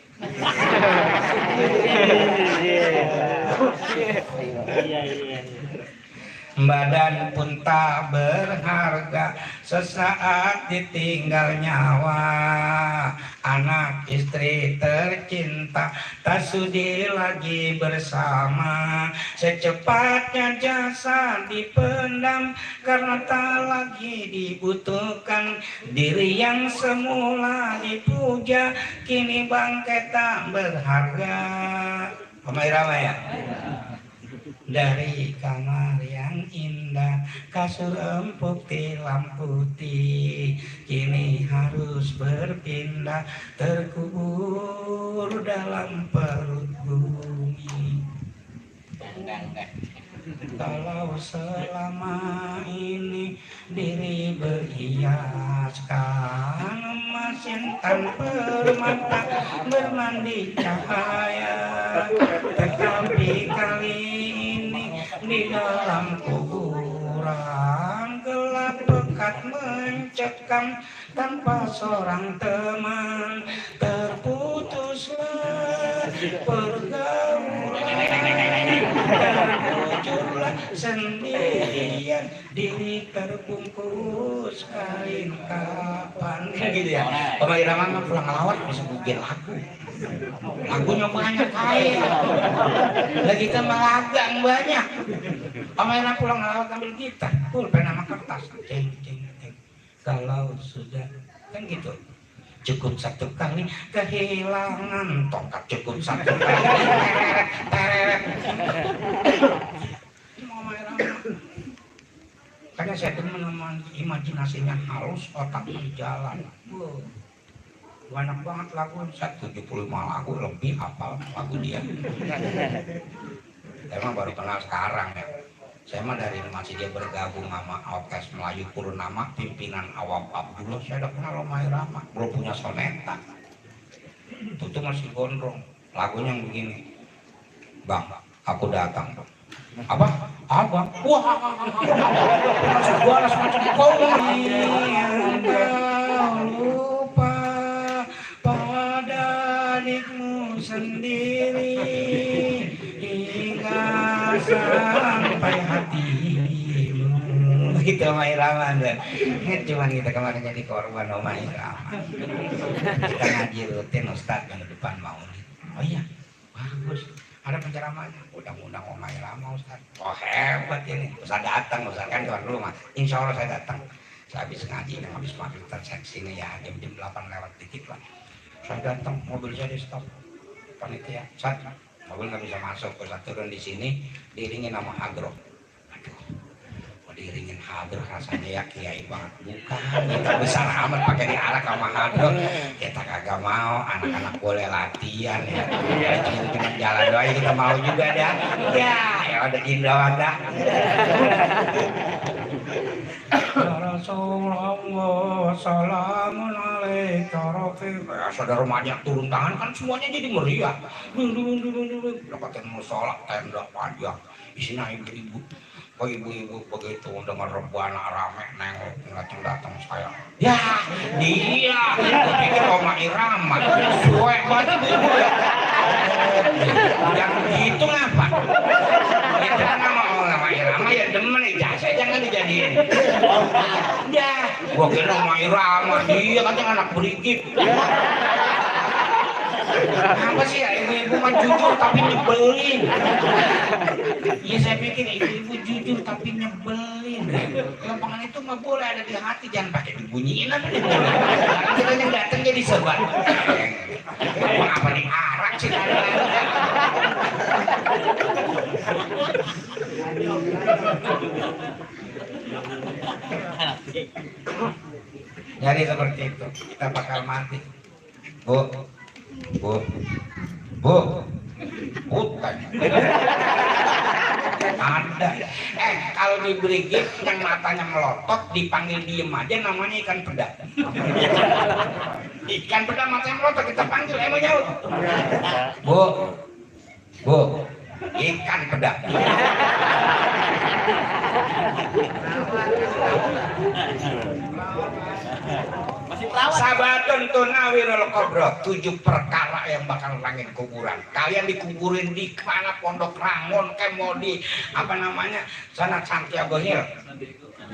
badan pun tak berharga, sesaat ditinggal nyawa. Anak istri tercinta tak sudi lagi bersama, secepatnya jasad dipendam karena tak lagi dibutuhkan. Diri yang semula dipuja kini bangkai tak berharga. Pemain ramai ya. Dari kamar yang indah, kasur empuk tilam putih, kini harus berpindah, terkubur dalam perut bumi. Kalau selama ini diri berhiaskan emas intan permata bermandi cahaya, tetapi kali ini di dalam kuburan gelap pekat mencekam, tanpa seorang teman terputuslah pergaulan, terwujudlah sendirian diri terbungkus kain kapan. Gitu ya. Pemain Irama pulang ngelawat bisa bikin lagunya banyak kaya, lagi kan melagang banyak. Pemain Irama pulang ngelawat ambil gitar, pulpen sama kertas, ceng ceng ceng. Kalau sudah kan gitu, cukup satu kali kehilangan tongkat, cukup satu kali teret. Karena saya tuh menemukan imajinasinya halus, otak berjalan. Banyak banget lagu, 75 lagu lebih hafal lagu dia. Saya mah baru kenal sekarang ya. Saya mah dari masih dia bergabung sama Orkes Melayu Purnama, pimpinan Awam Abdullah, saya udah kenal Rhoma Irama, belum punya soneta. Itu tuh masih gondrong, lagunya yang begini. Bang, aku datang. Apa? Abang? Wah, masuk gua semacam kau. Lupa pada adikmu sendiri hingga sampai hatimu. Gitu Rhoma Irama. Cuman kita kemarin jadi korban Rhoma Irama. Kita ngaji rutin Ustadz yang depan maulid. Oh iya, bagus. Ada penceramahnya, undang-undang Rhoma Irama Ustaz. Oh hebat ini, Ustaz datang, Ustaz kan tuan dulu mah. Insya Allah saya datang. Saya habis ngaji, habis maghrib terseksi ini ya, jam 8 lewat dikit lah. Saya datang, mobil saya di stop. Panitia, Ustaz, mobil nggak bisa masuk, Ustaz turun di sini, diiringin sama Hadroh. Aduh, mau diiringin Hadroh rasanya ya kiai banget. Bukan, kita besar amat pakai diarak sama Hadroh. Kita kagak mau, anak-anak boleh latihan ya. Cuma jalan doang kita mau juga dah. Ya ada indah ada. Rasulullah salamun alaika rafiq. Ya saudara remaja turun tangan kan semuanya jadi meriah. Dulu dapatkan musola tenda panjang isinya ibu-ibu. Oh ibu-ibu begitu dengar rebana rame nengok datang saya. Ya dia, aku pikir Rhoma Irama, suwe banget ibu ya. Yang gitu ngapa? Itu kan nama Rhoma Irama ya demen ya, saya jangan dijadiin. Ya, gua kira Rhoma Irama, dia katanya anak berigip. Apa sih ya ibu-ibu mah jujur tapi nyebelin. Iya saya pikir ibu-ibu jujur tapi nyebelin. Lempangan itu mah boleh ada di hati, jangan pakai dibunyiin apa nih. Kita yang datang jadi sebat. Apa nih arak sih? Jadi seperti itu kita bakal mati. Bu, hutan ada. Kalau diberi gift yang matanya melotot, dipanggil diem aja namanya ikan peda. Ikan peda matanya melotot kita panggil, mau jauh. Bu, ikan peda. Sabatun tunawirul kubra, 7 perkara yang bakal nangin kuburan. Kalian dikuburin di mana, Pondok Rangon, kayak mau di apa namanya sana Santiago Hill,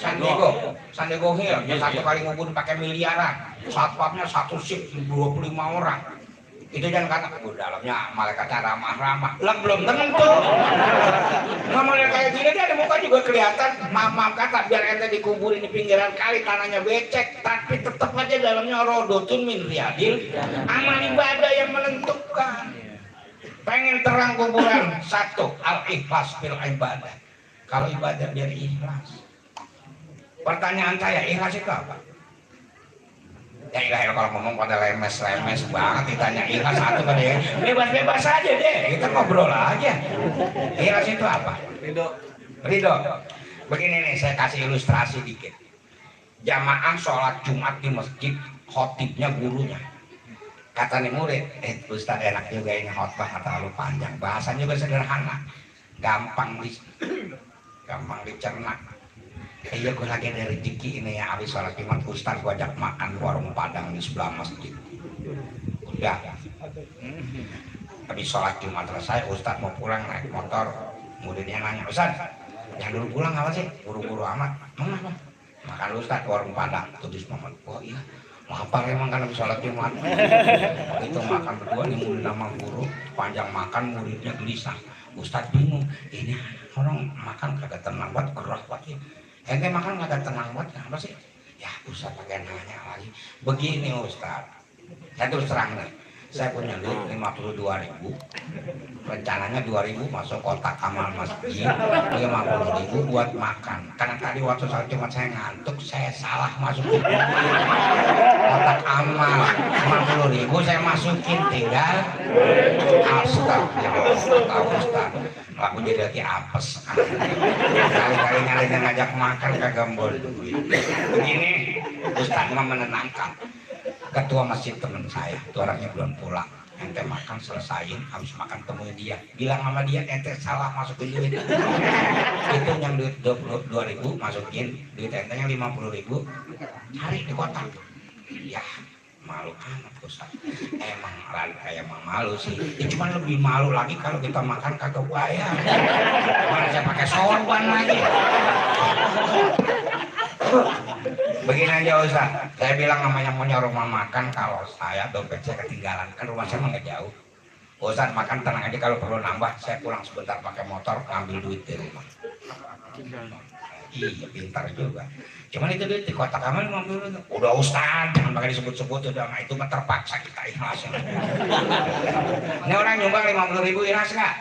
San Diego Hill, yang satu kali ngubur pakai miliaran, satpamnya satu shift 25 orang. Itu jangan kata dalamnya malaikatnya ramah-ramah. Lah belum tentu. Ngomongnya kayak gini dia ada muka juga kelihatan. Maaf kata biar ente dikuburin di pinggiran kali tanahnya becek, tapi tetap aja dalamnya rodotun min riyadil. Amal ibadah yang menentukan. Pengen terang kuburan, satu al-ikhlas fil ibadah. Kalau ibadah biar ikhlas. Pertanyaan saya, ikhlas itu apa? Ya ilah kalau ngomong pada lemes banget ditanya ikhlas satu kan ya bebas aja deh, kita ngobrol aja. Ikhlas itu apa? Ridho. Begini nih, saya kasih ilustrasi dikit. Jamaah sholat Jumat di masjid, khotibnya gurunya. Kata nih murid, Ustaz enak juga ini khotbah terlalu panjang, bahasanya juga sederhana, gampang dicerna. Iya, gue lagi ada rezeki ini ya, habis sholat Jumat Ustaz gue ajak makan warung Padang di sebelah masjid. Udah, habis sholat Jumat selesai, Ustaz mau pulang naik motor, muridnya nanya, Ustaz, yang dulu pulang apa sih? Buru-buru amat. Mana? Makan Ustaz warung Padang. Tulis Muhammad. Oh iya, lapar emang kan habis sholat Jumat. Itu makan berdua nih murid sama guru, panjang makan muridnya gelisah. Ustaz bingung, ini orang makan kagak tenang banget, gerah banget. Ente makan kagak tenang banget, apa sih? Ya Ustaz pakai nanya lagi. Begini Ustaz, saya terus terang nih, saya punya duit 52.000, rencananya 2.000 masuk kotak amal masjid, 50.000 buat makan. Karena tadi waktu sholat Jumat saya ngantuk, saya salah masukin kotak amal, 50.000 saya masukin tinggal. Astagfirullah, Ustaz. Aku jadi lagi apes. Kali-kali nyarinya ngajak makan kagak mau duit. Begini, Ustaz mah menenangkan. Ketua masjid teman saya, itu orangnya belum pulang. Ente makan selesain, habis makan temuin dia. Bilang sama dia, ente salah masukin duit. Itu yang duit 22.000 masukin, duit ente yang 50.000 cari di kotak. Ya, malu amat Ustaz. Emang malu sih. Ya, cuma lebih malu lagi kalau kita makan kagak bayar. Mana saya pakai sorban lagi. Begini aja Ustaz, saya bilang namanya mau rumah makan, kalau saya dompet saya ketinggalan, kan rumah saya nggak jauh. Ustaz makan tenang aja, kalau perlu nambah saya pulang sebentar pakai motor ngambil duit di rumah. Iya pintar juga. Cuman itu duit di kotak amal 50. Udah Ustaz, jangan pakai disebut-sebut, udah mah itu mah terpaksa kita ikhlas. Ini orang nyumbang 50.000 ikhlas nggak?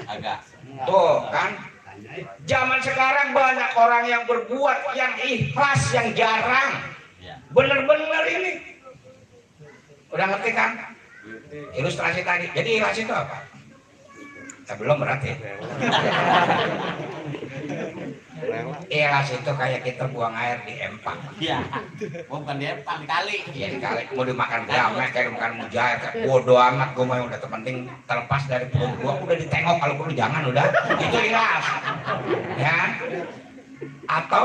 Agak. Tuh kan. Zaman sekarang banyak orang yang berbuat yang ikhlas yang jarang. Bener-bener ini. Udah ngerti kan? Ilustrasi tadi. Jadi ikhlas itu apa? Ya, belum berarti. Ikhlas itu kayak kita buang air di empang. Iya. Bukan di empang, di kali. Iya di kali. Mau dimakan gamek, kayak makan mujair, kayak bodo amat. Gue mau udah terpenting terlepas dari perut gue. Udah ditengok, kalau perlu jangan udah. Itu ikhlas. Ya. Atau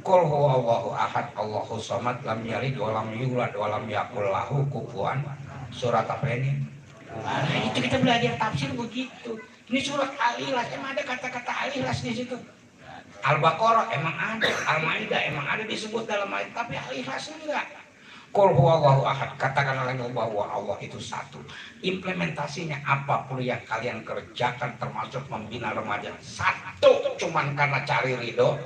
Qul huwallahu ahad Allahu samad lam yalid wa lam yulad wa lam yakul lahu kufuwan. Surat apa ini? Nah, itu kita belajar tafsir begitu. Ini surat Al-Ikhlas, emang ada kata-kata Al-Ikhlas di situ. Al-Baqarah emang ada, Al-Maidah emang ada disebut dalam ayat, tapi Al-Ikhlas enggak. Qul huwallahu ahad, katakanlah bahwa Allah itu satu. Implementasinya apapun yang kalian kerjakan, termasuk membina remaja, satu, cuman karena cari ridho.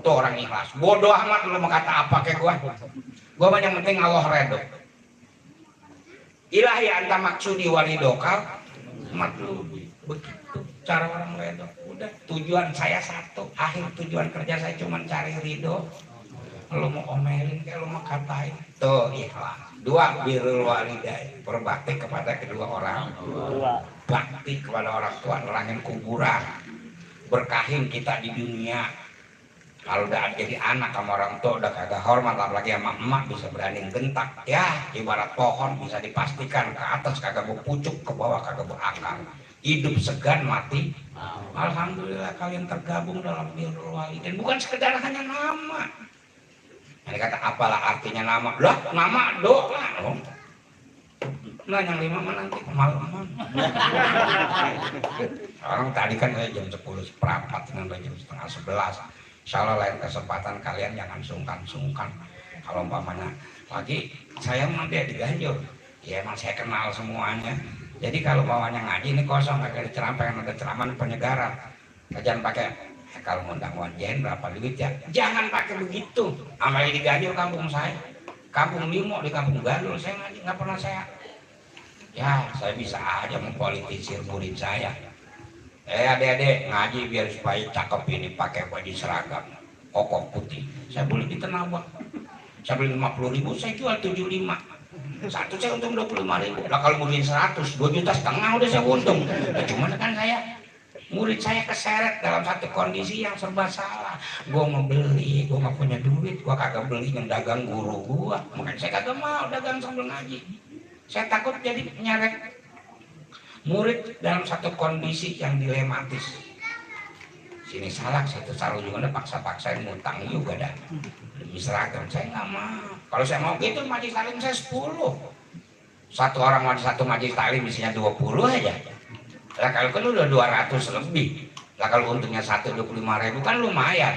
Tuh orang ikhlas. Bodoh amat lu mau kata apa kayak gua mah yang penting Allah ridho. Ilahi anta maksudi walidokal matlubi. Begitu cara orang ridho. Udah, tujuan saya satu, akhir tujuan kerja saya cuma cari ridho. Lu mau omelin kayak lu mau katain, tuh ikhlas. Dua, birrul walidain, berbakti kepada kedua orang tua. Bakti kepada orang tua, nerangin kuburan, berkahin kita di dunia. Kalau udah jadi anak sama orang tua udah kagak hormat, apalagi sama emak bisa berani gentak. Ya ibarat pohon bisa dipastikan ke atas kagak berpucuk, ke bawah kagak berakar. Hidup segan, mati. Alhamdulillah kalian tergabung dalam birrul walidain. Bukan sekedar hanya nama. Ini kata apalah artinya nama? Lah nama doa. Nah yang 5 mah nanti kemalaman. Orang tadi kan jam 10 seperempat dengan jam setengah 11. Insya Allah lain kesempatan kalian jangan sungkan-sungkan. Kalau umpamanya lagi saya nanti diganjur, ya emang saya kenal semuanya. Jadi kalau bawanya ngaji ini kosong, gak ada ceramah, pengen ada ceramah penyegaran. Jangan pakai kalau ngundang wajen berapa duit ya, jangan pakai begitu. Ambil diganjur kampung saya, kampung Limo di kampung Gandul saya ngaji nggak pernah saya. Ya saya bisa aja mempolitisir murid saya. Adik-adik ngaji biar supaya cakep ini pakai baju seragam kokoh putih. Saya beli di Tenabak. Saya beli 50.000, saya jual 75. Satu saya untung 25.000. Lah kalau murid 100, 2,5 juta udah saya untung. Nah, cuman kan murid saya keseret dalam satu kondisi yang serba salah. Gua mau beli, gua nggak punya duit, gua kagak beli yang dagang guru gua. Makanya saya kagak mau dagang sambil ngaji. Saya takut jadi nyeret murid dalam satu kondisi yang dilematis. Sini salah, situ salah juga udah paksa-paksain ngutang juga dah. Demi seragam saya nggak mau. Kalau saya mau gitu majelis taklim saya 10. Satu orang satu majelis taklim isinya 20 aja. Lah kalau kan udah 200 lebih. Lah kalau untungnya 125.000 kan lumayan.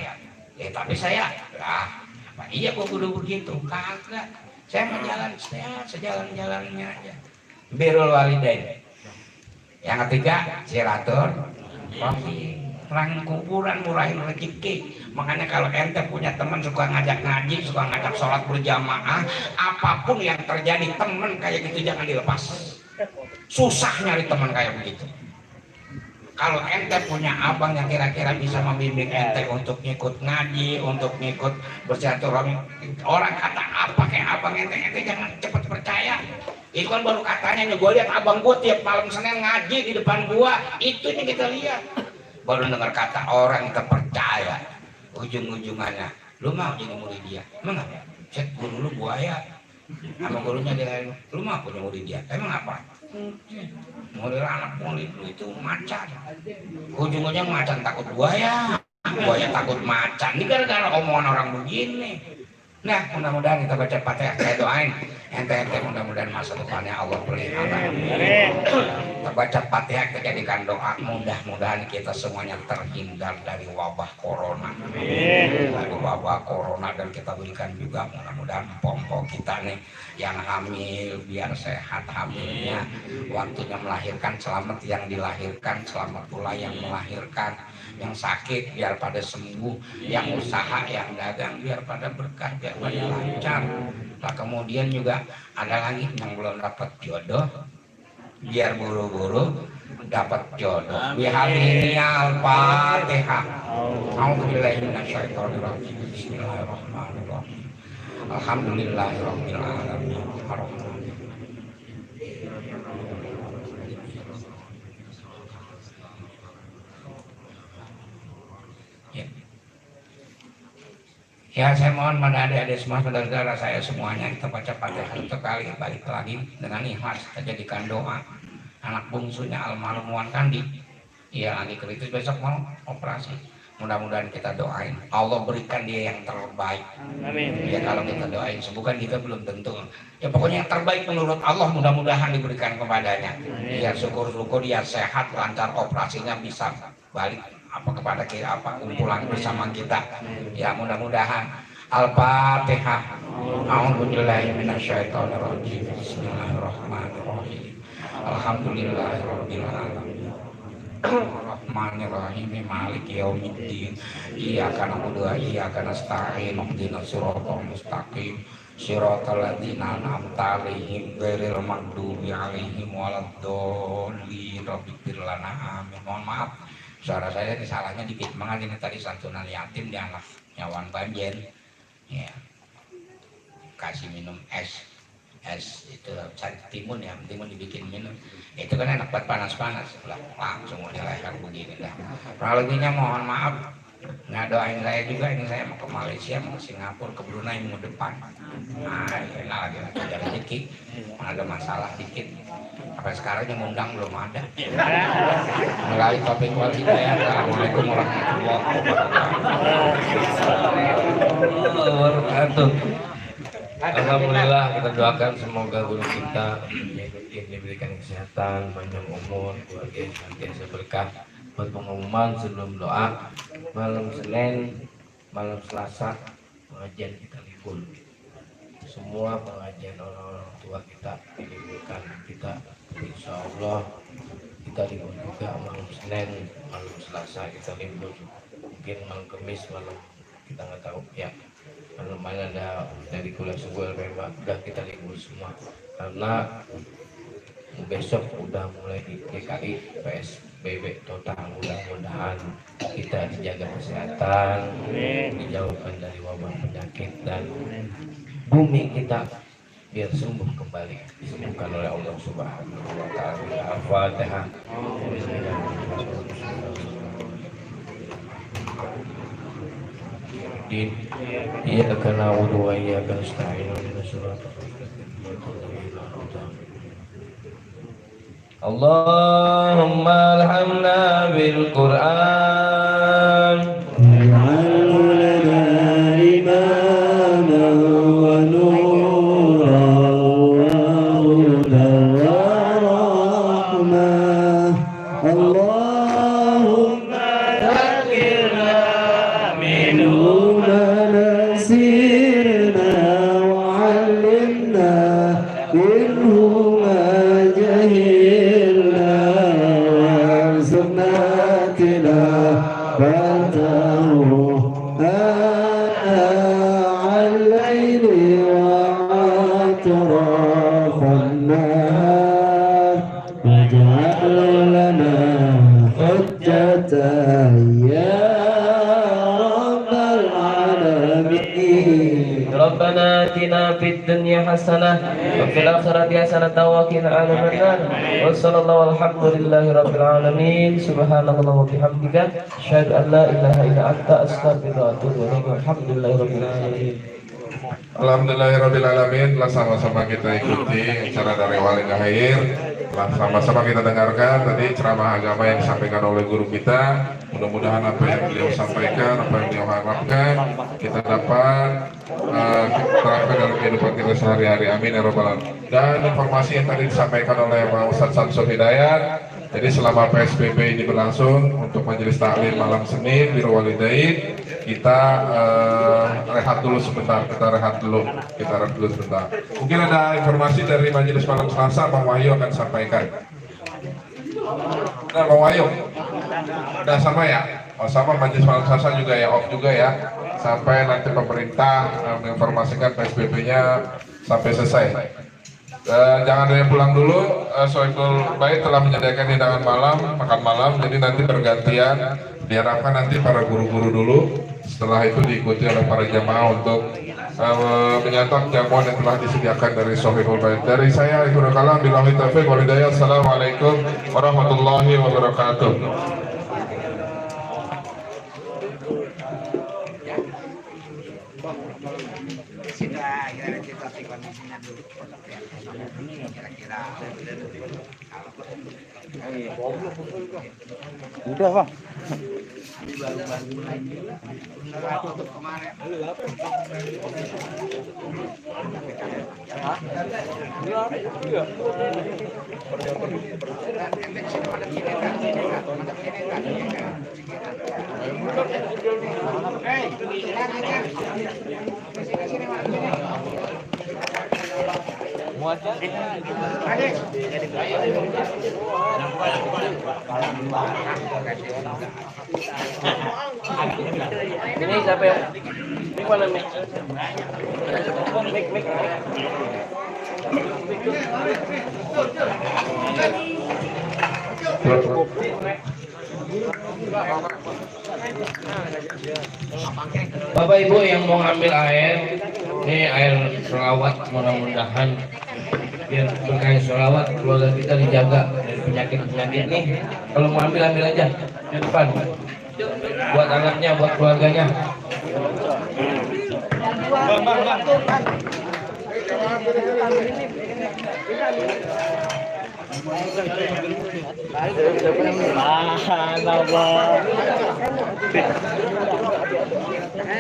Tapi saya apa iya kok kudu begitu? Kagak. Saya mau jalan sejalan-jalannya aja. Birrul walidain. Yang ketiga, silaturahim. Orang kuburan murahin rezeki. Makanya kalau ente punya teman suka ngajak ngaji, suka ngajak sholat berjamaah, apapun yang terjadi teman kayak gitu jangan dilepas. Susah nyari teman kayak begitu. Kalau ente punya abang yang kira-kira bisa membimbing ente untuk ngikut ngaji, untuk ngikut bersilaturahmi, orang kata apa kayak abang ente jangan cepat percaya. Itu kan baru katanya nih, gue lihat abang gue tiap malam Senin ngaji di depan gua, itu yang kita lihat. Baru dengar kata orang kita percaya, ujung-ujungannya, lu mau jadi murid dia? Emang apa? Cek guru lu buaya, sama gurunya dia, lu mau punya murid dia? Emang apa? Murid anak murid lu itu macan, ujung-ujungnya macan takut buaya, buaya takut macan. Ini gara-gara omongan orang begini. Nah, mudah-mudahan kita baca Fatihah, saya doain ente mudah-mudahan masa depannya Allah pelihara. Kita baca Fatihah, kita jadikan doa, mudah-mudahan kita semuanya terhindar dari wabah corona. Dari wabah corona, dan kita berikan juga mudah-mudahan pompo kita nih yang hamil biar sehat hamilnya, waktunya melahirkan selamat yang dilahirkan, selamat pula yang melahirkan. Yang sakit biar pada sembuh, yang usaha, yang dagang biar pada berkah, biar pada lancar. Nah kemudian juga ada lagi yang belum dapat jodoh, biar buru-buru dapat jodoh. Bihadiniya al-Fatihah. A'udzubillahi minasyaitonirrajim. Bismillahirrahmanirrahim. Alhamdulillahirabbil alamin. Ya saya mohon pada adik-adik semua, saudara-saudara saya semuanya, kita baca Fatihah satu kali, balik lagi dengan ikhlas, kita jadikan doa. Anak bungsunya almarhum Wan Kandi, ia lagi kritis besok mau operasi. Mudah-mudahan kita doain, Allah berikan dia yang terbaik. Amin. Ya kalau kita doain, sembuhkan kita belum tentu. Ya pokoknya yang terbaik menurut Allah mudah-mudahan diberikan kepadanya. Ya syukur-syukur dia sehat, lancar operasinya, bisa balik kepada kita, kumpulan bersama kita. Ya mudah-mudahan. Al-Fatihah. A'udzubillahi minasyaitonirrajim. Bismillahirrahmanirrahim. Alhamdulillahirabbil alamin. Ar-Rahmanir-Rahim. Maliki yaumiddin. Iyyaka na'budu wa iyyaka nasta'in. Ihdinas siratal mustaqim. Siratal ladzina an'amta 'alaihim ghairil maghdubi 'alaihim waladdallin. Rabbighfir lana. Amin. Mohon maaf. Suara saya salahnya dikit banget ini tadi santunan yatim di anak nyawan banjen. Ya. Kasih minum es itu cari timun ya, timun dibikin minum. Itu kan enak buat panas-panas. Langsung di leher begini dah. Lebihnya mohon maaf. Nah doain saya juga, ini saya mau ke Malaysia, mau ke Singapura, ke Brunei minggu depan. Nah enak lagi ada rezeki, ada masalah dikit. Sampai sekarang yang undang belum ada. Melalui topik wal hidayah. Assalamualaikum warahmatullahi wabarakatuh. Alhamdulillah, kita doakan semoga guru kita diberikan kesehatan, panjang umur, keluarga senantiasa berkah. Buat pengumuman sebelum doa, malam Senin, malam Selasa pengajian kita libur. Semua pengajian orang-orang tua kita diliburkan. Kita insya Allah kita libur juga malam Senin, malam Selasa kita libur. Mungkin malam Kamis, malam kita nggak tahu ya. Malam mana ada dari kuliah subuh memang udah kita libur semua karena besok udah mulai di DKI PSBB total. Mudah-mudahan kita dijaga kesehatan, dijauhkan dari wabah penyakit dan bumi kita biar sembuh kembali, disembuhkan oleh Allah Subhanahu wa taala. Al-Fatihah. Iyyaka na'budu wa iyyaka nasta'in. Allahumma alhamna bil Qur'an waj'alhu lana imaman wa nuran wa hudan wa rahmah. Allahumma dzakirna minhu ma nasirna wa 'allimna minhu ma jahilna warzuqna tilawatahu al-layli wa atrafan nahar waj'al lana hujjatan ya rabbal alamin. Rabbana atina fid dunya hasanah wa fil akhirati hasanah wa qina adzabannar. Wa sallallahu alhamdulillahi rabbil alamin. Subhanallahi wa bihamdika asyhadu an la ilaha illa anta astaghfiruka wa atubu ilaik. Alhamdulillahi rabbil alamin. Alhamdulillahirabbil alamin. Telah sama-sama kita ikuti acara dari Wali Gahair. Telah sama-sama kita dengarkan tadi ceramah agama yang disampaikan oleh guru kita. Mudah-mudahan apa yang beliau sampaikan, apa yang beliau harapkan kita dapat terapkan dalam kehidupan kita sehari-hari. Amin ya rabbal alamin. Dan informasi yang tadi disampaikan oleh Pak Ustadz Samsul Hidayat. Jadi selama PSBB ini berlangsung untuk majelis taklim malam Senin Birrul Walidain, kita rehat dulu sebentar, kita rehat dulu sebentar. Mungkin ada informasi dari majelis malam Selasa, Bang Wahyu akan sampaikan. Nah, Bang Wahyu, udah sama ya? Oh, sama majelis malam Selasa juga ya, off juga ya, sampai nanti pemerintah menginformasikan PSBB-nya sampai selesai. Jangan ada yang pulang dulu. Sohibul Bait telah menyediakan hidangan malam, makan malam, jadi nanti bergantian. Diharapkan nanti para guru-guru dulu, setelah itu diikuti oleh para jamaah untuk menyantap jamuan yang telah disediakan dari Sohibul Bait. Dari saya Ikhwanul Kalam, billahi taufiq wal hidayah. Assalamualaikum warahmatullahi wabarakatuh. Udah bang. Ini siapa yang ini mana mic? Mic. Bapak Ibu yang mau ambil air, ini air selawat, mudah-mudahan biar berkah selawat keluarga kita dijaga dari penyakit-penyakit nih. Kalau mau ambil aja di depan. Buat anaknya, buat keluarganya.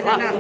Nah.